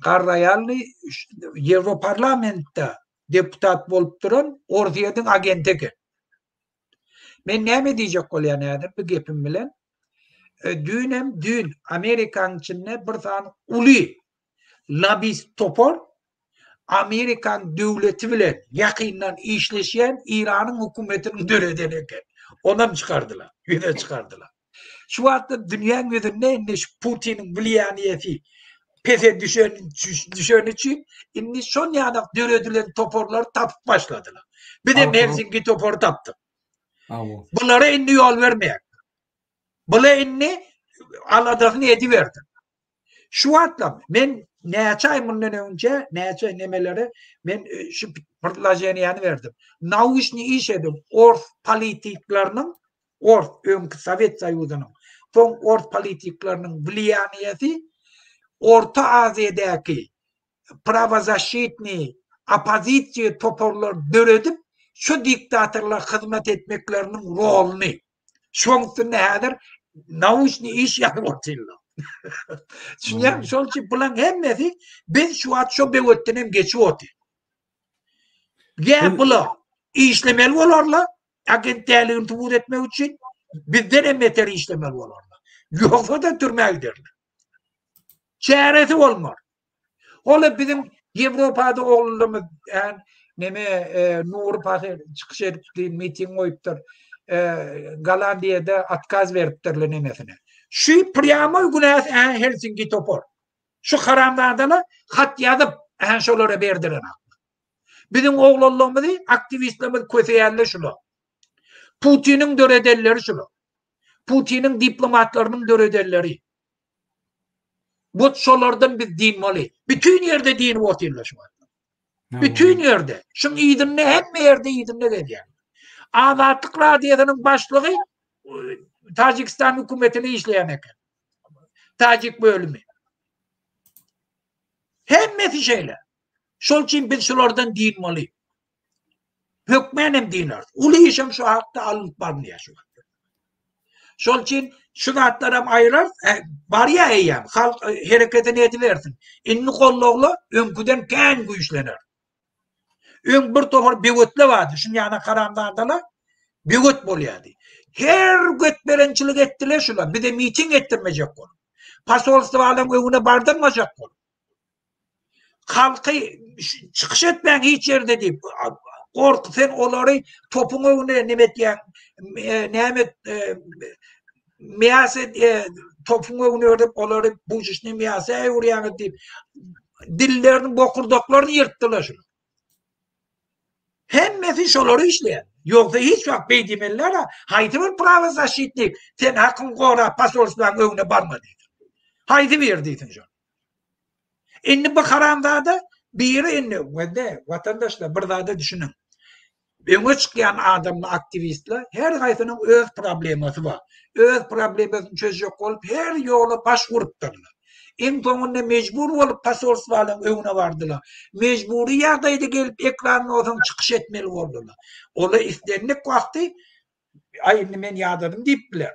Garry aýaldy. Ýewroparlamentde deputat bolup duran Orsýetiň agenti eken. Men näme diýjek bolýan häzir bu gepim bilen? Düýnem düýn Amerikanyň içinde bir sany uly lobist topar Amerikan döwleti bilen ýakyndan işleşýän Iranyň hökümetiniň döreden eken. Onam çykardylar, ýüze çykardylar. Şu wagtda dünýäň ýüzünde indi şu Putiniň wliýaniýesi pese düşen düşeni üçin indi şon ýanak döredilen toparlary tapyp başladylar. Biz hem Helsinki topary tapdyk. Bulara indi ýol bermeýär. Bula indi aladasyny ediberdi. Şu wagtlam men näçe aý mundan öňçe näçe nemelere men e, şu predloženiýany berdim. Nauçny iş edip ors politikleriniň ors öňki Sowet Soýuzynyň soň ors politikleriniň wliýaniýesi Orta Aziýadaky prawozaşitnyý oppozisiýa toparlar döredip şu diktatorlara hyzmat etmekleriniň roluny Şoň üstünde häzir nauçny iş ýazyp otyrlar. Düşünýärmi? Şonuň üçin bularyň hemmesi biz şu wagt şo böwetden hem geçip otyr. Ýa bular işlemeli bolarlar, agent däldigini subut etmek üçin bizden hem beter işlemeli bolarlar. Ýogsa-da türmä giderler. Çäresi bolmaz. Ola biziň Ýewropada oglanlarymyz än neme e, Nury pahyr çykyş edipdi, miting goýupdyr. E, Gollandiýada otkaz beripdirler nemesine. Şu prýamoý günäsi ä Helsinki topar. Şu haramzadalar hat ýazyp, ä şolara berdiler. Biziň oglanlarymyzy, aktiwistlerimizi köseýänler şular. Putiniň döredenleri şular. Putiniň diplomatlarynyň döredenleri. Bu şolardan biz dynmaly. Bütün ýerde dynyp otyrlar şu wagt. Bütün ýerde. Şuň yzynda hemme ýerde yzynda gezýär. Azatlyk radiosynyň başlygy Tajikistan hökümetine işleýän eken. Tajik bölümi. Hemmesi şeýle. Şol üçin biz şulardan dynmaly. Hökmän hem dynarys. Uly işem şu hakda alnyp barylýar şu wagt. Şol üçin şu zatlaram aýrar, e, barýar eýýäm. Halk e, hereketini edibersin. Indi gollagla öňküden kän güýçlener. Öň bir topar böwetle bardy. Şuň ýana haramzadalar böwet bolýardy. Her götberençilik etdiler şular. Bize miting etdirmejek bolup. Posolstwalaryň öňüne bardyrmajak bolup. Halky çykyş etmäň hiç ýerde diýip gorky sen olary topuň öňüne neme etýäň näme miýas topuň öňüne örüp olary bujuşny miýasa öwürýäňiz diýip dillerini bokurdaklaryny ýyrtdylar şular. Hemmesi şolary işleýär. Ýogsa hiç wagt beý diýmeliler haýsy bir prawozaşitnik sen hakyňy gorap posolstwaň öňüne barma diýsin. Haýsy biri diýsin şony. Indi bu haramzada biri indi wende watandaşlar bir zada düşüniň. Öňe çykýan adamlar aktiwistler her haýsynyň öz problemasy bar. Öz problemasyny çözjek bolup her ýola baş urupdyrlar. Iň soňunda mejbur bolup posolstwalaryň öňüne bardylar. Mejbury ýagdaýda gelip ekranda bolsaň çykyş etmeli boldular. Olar islendik wagty aý indi men ýadadym diýip biler.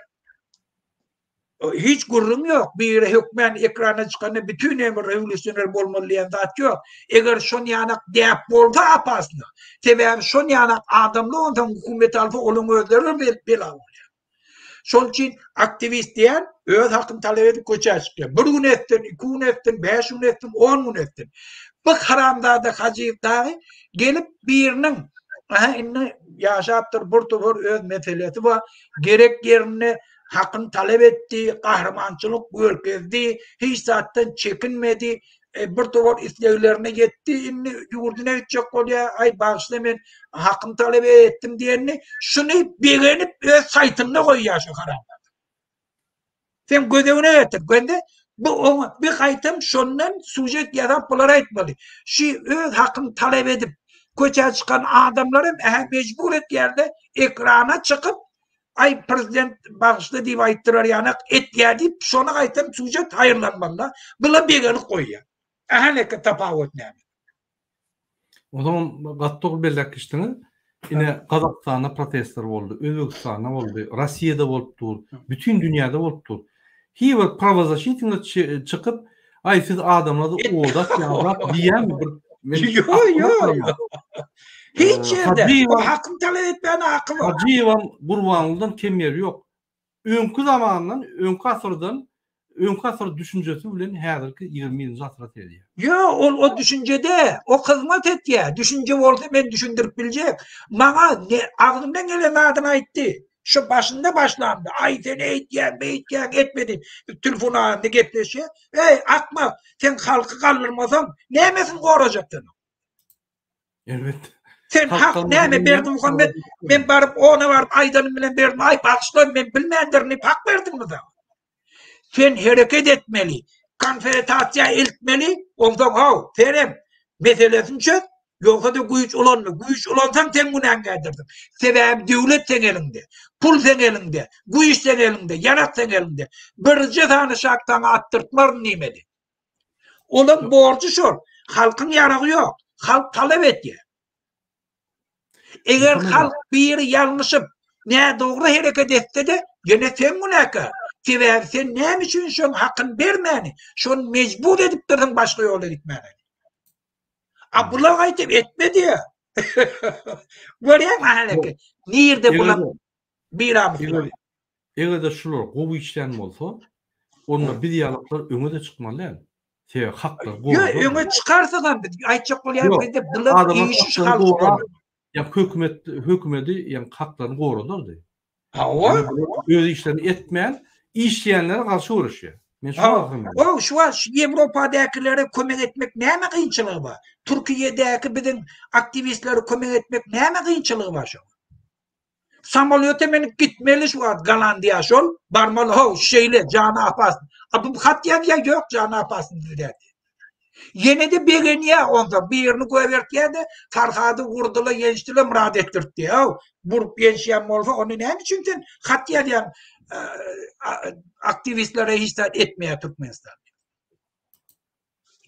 Hiç gürrüň ýok. Biri hökmän ekrana çykanda bütin ömür rewolýusioner bolmaly diýen zat ýok. Eger şon ýanak däp bolsa apasna. Sebäbi şon ýanak adamlar onsoň hökümet alsa olaň özleri bela bolýar. Şol üçin aktiwist diýen öz hakyny talap edip köçä çykýar. Bir gün etsin, iki gün etsin, bäş gün etsin, on gün etsin. Bu haramzada Hajyýew dagy gelip biriniň aha indi ýaşapdyr bir topar öz meselesi bar. Gerek ýerinde hakyny talap etdi, gahrymançylyk görkezdi, hiç zatdan çekinmedi, e, bir topar isleglerine ýetdi, indi ýurduna gitjek bolýar, aý bagyşla men hakymy talap etdim diýenini, şuny begenip öz saýtynda goýýar şu haramzada. Sen göz öňüne getir, göndi bu oňa bir gaýtam şondan sujet ýazap bulara aýtmaly. Şu öz hakyny talap edip köçä çykan adamlar hem ähä mejbur etýärde ekrana çykyp Aý prezident bagyşla diýip aýtdyrar ýanak etýär diýip şony gaýtam sujet haýyrlanmalyda. Bula begenip goýýar. Ähä tapawut näme? Onsoňam gaty dogry belläp geçdiňiz. Ine Gazagystanda protestler boldy, Özbegistanda boldy, Rossiýada bolup dur, bütin dünýäde bolup dur. Hiç bir prawozaşitnik çykyp, aý siz adamlary oda atýaňyz diýýärmi bir Ýok, ýok. Hiç ýerde. O hakyny talap etmäne haky bar. Hajyýewem Gurbangulydan kem ýeri ýok. Öňki zamandan, öňki asyrdan, öňki asyr düşünjesi bilen häzirki 21-nji asyra seredýär. Ýok, ol o düşünjede, o hyzmat etýär. Düşünje bolsa men düşündirip biljek. Maňa agzyndan gelen zadyny aýtdy. Şu başynda başlandy. Aý sen eýtýäň, beýtýäň, etme diýip. Biz telefon arasynda gepleşýär. Eý, akmak, sen halky galdyrmasaň, nämesini gorajak sen? Elbetde. Sen hak näme Berdimuhamet, men baryp ona baryp aýdanym bilen Berdi, aý bagyşla men bilmändirin diýip hak berdiňmi saňa? Sen hereket etmeli, konfederasiýa eltmeli, onsoň haw, senem meselesini çöz, ýogsa-da güýç ulanma. Güýç ulansaň sen günäkärdirsiň. Sebäbi döwlet seň eliňde, pul seň eliňde, güýç seň eliňde, ýarak seň eliňde. Birje sany şak saňa atdyrtmaryn diýmeli. Olaň borjy şol. Halkyň ýaragy ýok. Halk talap etýär. Eger halk biri ýalňyşyp, nädogry hereket etse-de, ýene sen günäkär. Sebäbi sen näme üçin şoň hakyny bermäni, şony mejbur edipdirsiň başga ýola gitmäge. A bular gaýtyp etme diýýär. Görýäňmi häleki? Nirde bular biramyslar? Eger-de şular gowy işlän bolsa, onda biz ýalyklar öňe-de çykmaly däl. Sebäbi haklar goralar. Ýok, öňe çykarsyňam biz aýtjak bolýan bizde bular işi şu halky goralar. Ýa hökümet hökümedi ýa haklaryny goradardy. Hawa. Öz işlerini etmän, işleýänlere garşy göreşýär. Men şu wagt. Şu wagt şu Ýewropadakilere kömek etmek näme kynçylygy bar? Türkiýedäki biziň aktiwistlere kömek etmek näme kynçylygy bar şoň? Samolýota münüp gitmeli şu wagt Gollandiýa şol, barmaly how şeýle jany apasyn. A bu hat ýazýar ýok jany apasyn bizde. Ýene-de begenýär onsoň birini goýbertýär-de Farhady urdylar ýençdiler myrat etdirtdi. How burup ýençýän bolsa onda näme üçin sen hat ýazýaň aktiwistlere hiç zat etmeýär Türkmenistan.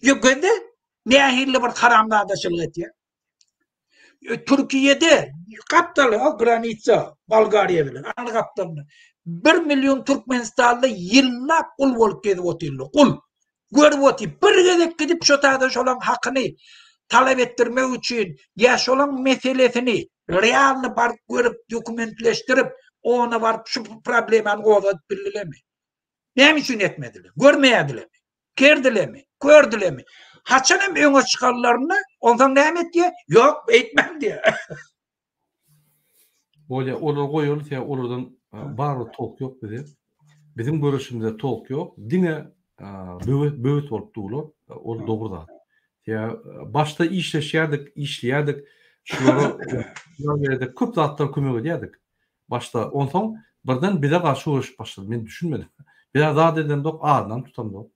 Ýok gözle nähili bir haramzadaçylyk etýär. Türkiýede gapdaly o granitsa Bolgariýa bilen aňry gapdalynda 1 million türkmenistanly ýyllap gul bolup gezip otyrlar. Gul. Görüp otyr. Bir gezek gidip şo taýda şolaň hakyny talap etdirmek üçin ýa şolaň meselesini realny baryp görüp dokumentleşdirip ona baryp şu problemany gozgadyp bildilermi? Näme üçin etmediler? Görmeýärdilermi? Kerdilemi? Kördilemi? Haçan hem öňe çykanlarynda onsoň näme etýär? Ýok, beýtmän diýär. Bolýar, olary goýaly, sebäbi olardan barybir tolk ýok bize. Biziň göreşimizde tolk ýok. Diňe böwet, böwet bolup durlar. Ol dogry zat. Sebäbi başda işleşýärdik, işleýärdik. Şulara köp zatlara kömek edýärdik. Başda onsoň birden bize garşy göreşip başlady. Men düşünmedim. Biz-ä zat edemzok, adynam tutamzok.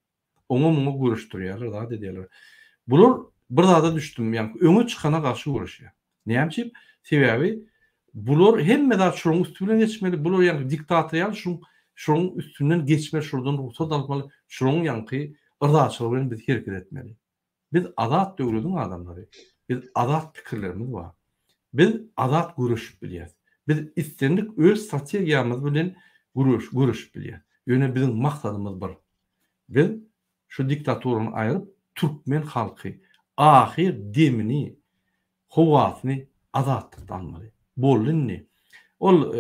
Oňa-muňa göreşdirýärler, zat edýärler. Bular bir zada düşdüm, ýaňky öňe çykana garşy göreşýär. Näme üçin? Sebäbi bular hemme zat şolaryň üsti bilen geçmeli. Bular ýaňky diktator ýaly şuň şolaryň üstünden geçmeli, şolardan rugsat almaly, şolaryň ýaňky yrzaçylygy bilen biz hereket etmeli. Biz azat döwlediň adamlary. Biz azat pikirlerimiz bar. Biz azat göreşip bilýäs. Biz islendik öz strategiýamyz bilen göreş göreşip bilýäs. Ýöne biziň maksadymyz bir. Biz şu diktaturany aýryp türkmen halky ahyr demini howasyny azatlykda almaly. Boldy indi. Ol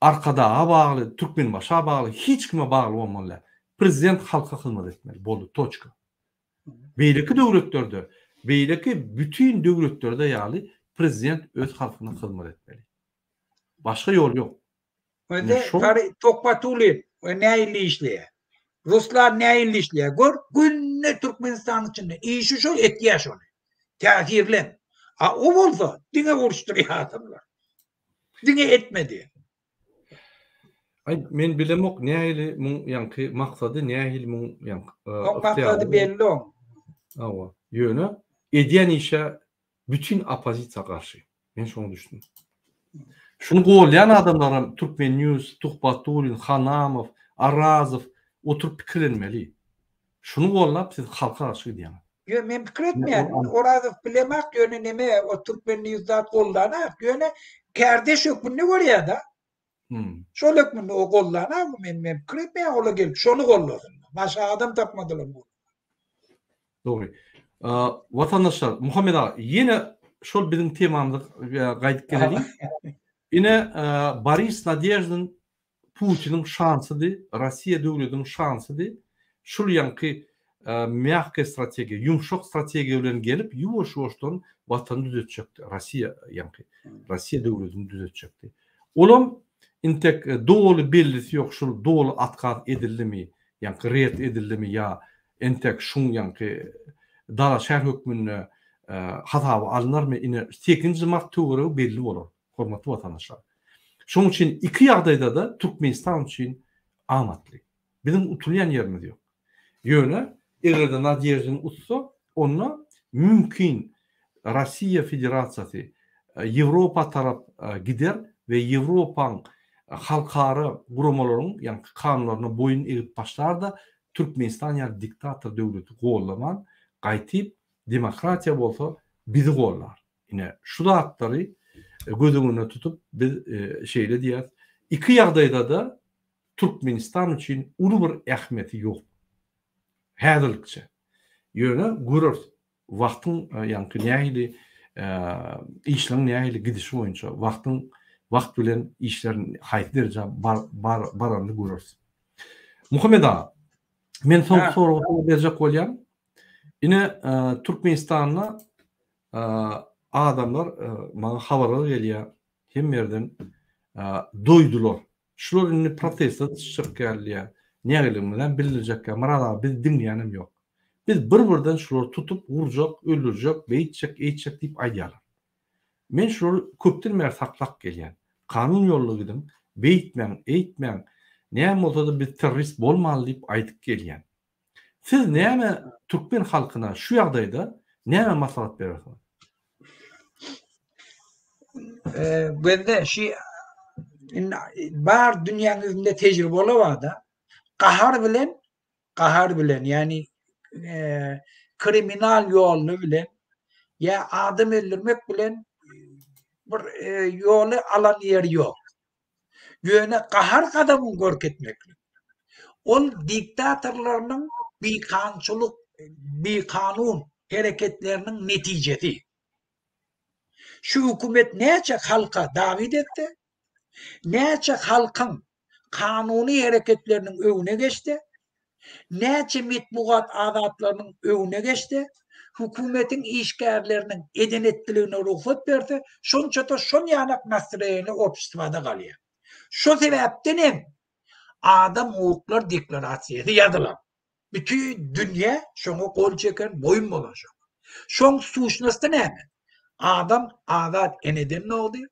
Arkadaga bagly, Türkmenbaşa bagly hiç kime bagly bolmaly däl. Prezident halka hyzmat etmeli. Boldy. Toçka. Beýleki döwletlerde, beýleki bütin döwletlerde ýaly prezident öz halkyna hyzmat etmeli. Başga ýol ýok. Indi Sary Tokbatuly nähili işleýär? Ruslan nähili işleýär? Gör, günde Türkmenistanyň içinde işi şol etýär şony. Täsirlen. A o bolsa diňe uruşdyrýar adamlar. Diňe etmedi. Aý men bilemok nähili muň ýaňky maksady nähili muň ýaňky Oň maksady belli oň. Hawa. Ýöne edýän işe bütin oppozisiýa garşy. Men şoňa düşündim. Şuny golýan adamlaram Türkmen News, Tuhbatullin, Hanamow, Arazow oturyp pikirlenmeli. Şuny gollap siz halka garşy gidýäňiz. Ýö men pikir etmeýän. Orazow bilemak ýöne neme o Türkmen News zat goldanak ýöne kärdeş hökmünde görýär-de. Hmm. Şol hökmünde o goldanak men men pikir etmeýän ola gelip şony gollasyn. Başga adam tapmadylar bu. Dogry. Watandaşlar, Muhammet aga, ýene şol biziň temamyza gaýdyp geleliň. Ine Boris Nadeždin Putiniň şansydy, Rossiýa döwletiniň şansydy. Şul ýaňky mýahkaý strategiýa, ýumşak strategiýa bilen gelip, ýuwaş-ýuwaşdan watany düzetjekdi. Rossiýa ýaňky, Rossiýa döwletini düzetjekdi. Olam intek doly bellisi ýok, şul doly otkaz edildimi, ýaňky ret edildimi ýa entek şuň ýaňky dalaşgär hökmünde hasaba alynarmy, ine sekizinji mart töweregi belli bolar. Hormatly watandaşlar! Şonuň üçin iki ýagdaýda-da Türkmenistan üçin amatly. Biziň utulýan ýerimiz ýok. Ýöne eger-de Nadeždin utsa, onda mümkin Rossiýa Federasiýasy Ýewropa tarap gider we Ýewropaň halkara guramalaryň, ýagny kanunlaryna boýun egip başlar-da, Türkmenistan ýaly diktator döwleti gollaman, gaýtyp demokratiýa bolsa bizi gollar. Ine, şu zatlary göz öňünde tutup, biz şeýle diýýäris, iki ýagdaýda-da Türkmenistan üçin uly bir ähmiýeti ýok. Häzirlikçe. Ýöne göreris, wagtyň ýaňky nähili işleriň nähili gidişi boýunça, wagtyň wagt bilen işler haýsy derejä baranyny göreris. Muhammet aga, men soňky soragy saňa berjek bolýan. Ine, Türkmenistanda Adamlar maňa habarlar gelýär hemme ýerden doýdular. Şular indi proteste çykjak gelýär. Nägiligimizem bildirjek. Myrat aga bizi diňleýänem ýok. Biz bir-birden şulary tutup, urjak, öldürjek, beýtjek, eýtjek diýip aýdýarlar. Men şulary köpden bäri saklap gelýän. Kanun ýoluna gidiň, beýtmäň, eýtmäň, näme bolsa-da biz terrorist bolmaly diýip aýdyp gelýän. Siz näme türkmen halkyna şu ýagdaýda näme maslahat berersiňiz? Gözde şu indi bar dünýäň ýüzünde tejribe bola Gahar bilen gahar bilen ýagny kriminal ýoly bilen ýa adam öldürmek bilen bir ýoly alan ýeri ýok. Ýöne gahar gazabyny görkezmeklik ol diktatorlarynyň bikanunçylyk, bikanun hereketleriniň netijesi. Şu hökümet näçe halka dawid etse, näçe halkyň kanuny hereketleriniň öňüne geçse, näçe metbugat azatlarynyň öňüne geçse, hökümetiň işgärleriniň eden-etdiligine rugsat berse, şonça-da şon ýanak nastroýeniýe obşestwada galýar. Şo sebäpden hem Adam hukuklar deklarasiýasy ýazylan. Bütin dünýä şoňa gol çeken, boýun bolan şoňa. Şoň suşnosty näme? Adam azat eneden dogdy.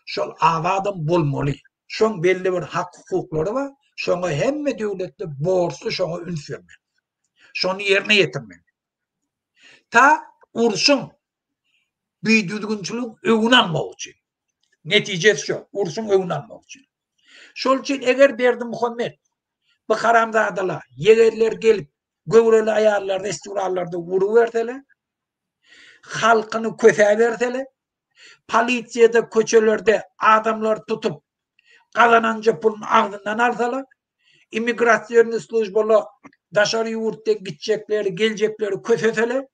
Şol azadam bolmaly. Şoň belli bir hak-hukuklary bar. Şoňa hemme döwletler borçly şoňa üns bermeli. Şony ýerine ýetirmeli. Ta urşuň bidüzgünçiligiň öňüni almak üçin. Netijesi şo, urşuň öňüni almak üçin. Şol üçin eger Berdimuhamet bu haramzadalar, ýegerler gelip, göwreli aýallar restoranlarda uruberseler, halkyny kösäberseler, polisiýada köçelerde adamlary tutup, gazananja puluny agzyndan alsalar, immigrasionnyý službalar daşary ýurtdan gitjekleri, geljekleri köseseler,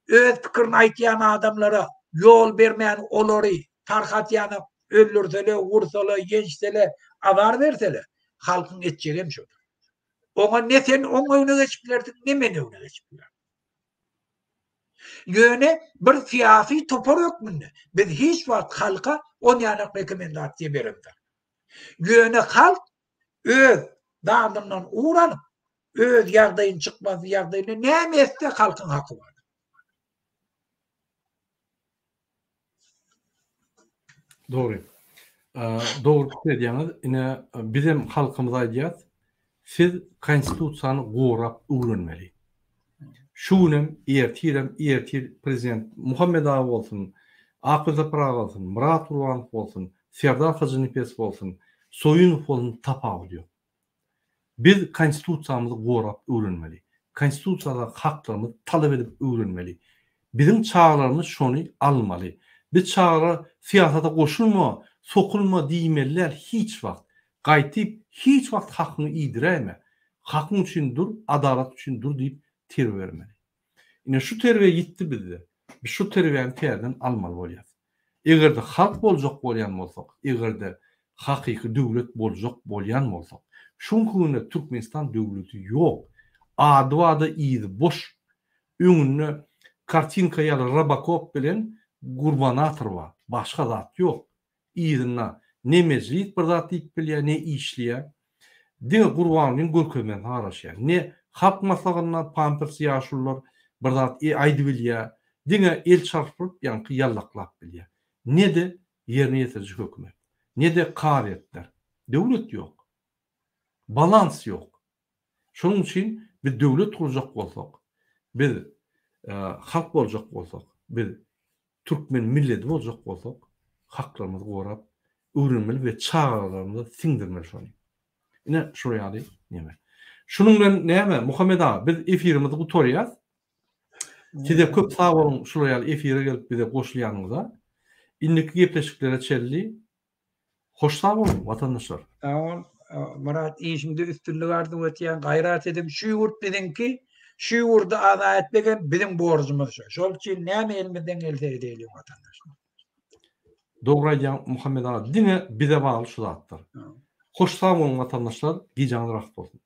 öz pikirini aýtýan adamlara ýol bermän olary tarhatýana öldürseler, ursalar, ýençseler, azar berseler, halkyň etjegi hem şodur. Oňa ne sen oň öňüne geçip bilersiň, ne men öňüne geçip bilerin. Ýöne bir syýasy topar hökmünde biz hiç wagt halka onýanak rekomendasiýa beremzok. Ýöne halk öz dadyndan ugur alyp, öz ýagdaýyny çykmaz ýagdaýyny näme etse halkyň haky bar. Dogry. Dogry pikir edýäňiz. Ine, bizem halkymyza aýdýas, siz konstitusiýany gorap öwrenmeli. Şu günem, ertirem, ertir prezident Muhammet aga bolsun, Akgül Sapar aga bolsun, Myrat Gurbanow bolsun, Serdar Hajynepesow bolsun, Soýunow bolsun tapawudy ýok. Biz konstitusiýamyzy gorap öwrenmeli. Konstitusiýadaky haklarymyzy talap edip öwrenmeli. Biziň çagalarymyz şony almaly. Biz çagalara syýasata goşulma, sokulma diýmeli däl hiç wagt. Gaýtyp hiç wagt hakyňy iýdiräýme. Hakyň üçin dur, adalat üçin dur diýip terbiýe bermeli. Ine şu terbiýe ýitdi bizde. Biz şu terbiýäni täzeden almaly bolýas. Eger-de halk boljak bolýan bolsak, eger-de hakyky döwlet boljak bolýan bolsak, şu günki günde Türkmenistan döwleti ýok. Ady bar-da yzy boş. Öňünde kartinka ýaly Robokop bilen Gurbanator bar. Başga zat ýok. Yzynda ne mejlis bir zat diýip bilýär, ne işleýär. Diňe Gurbangulyň görkezmesine garaşýar. Ne Halk Maslahatynda pampers ýaşulular bir zat aýdybilýär, diňe el çarpyp ýaňky ýallaklap bilýär. Ne-de ýerine ýetiriji hökümet, ne-de kazyýetler. Döwlet ýok. Balans ýok. Şonuň üçin biz döwlet gurjak bolsak, biz halk boljak bolsak, biz türkmen milleti boljak bolsak, haklarymyzy gorap öwrenmeli we çagalarymyza siňdirmeli şony. Ine şular ýaly neme. Şunuň bilen näme Muhammet aga biz efirimizi gutarýas. Size köp sag boluň şular ýaly efire gelip bize goşulýanyňyza. Indiki gepleşiklere çenli Hoş sag boluň watandaşlar. Sag bol Myrat işiňde üstünlik arzuw etýän gaýrat ediň şu ýurt biziňki şu ýurdy azat etmek hem biziň borjumyz şo şol üçin näme elimizden gelse edeýliň watandaşlar. Dogry aýdýaň Muhammet aga diňe bize bagly şu zatlar. Hoş sag boluň watandaşlar gijäňiz rahat bolsun.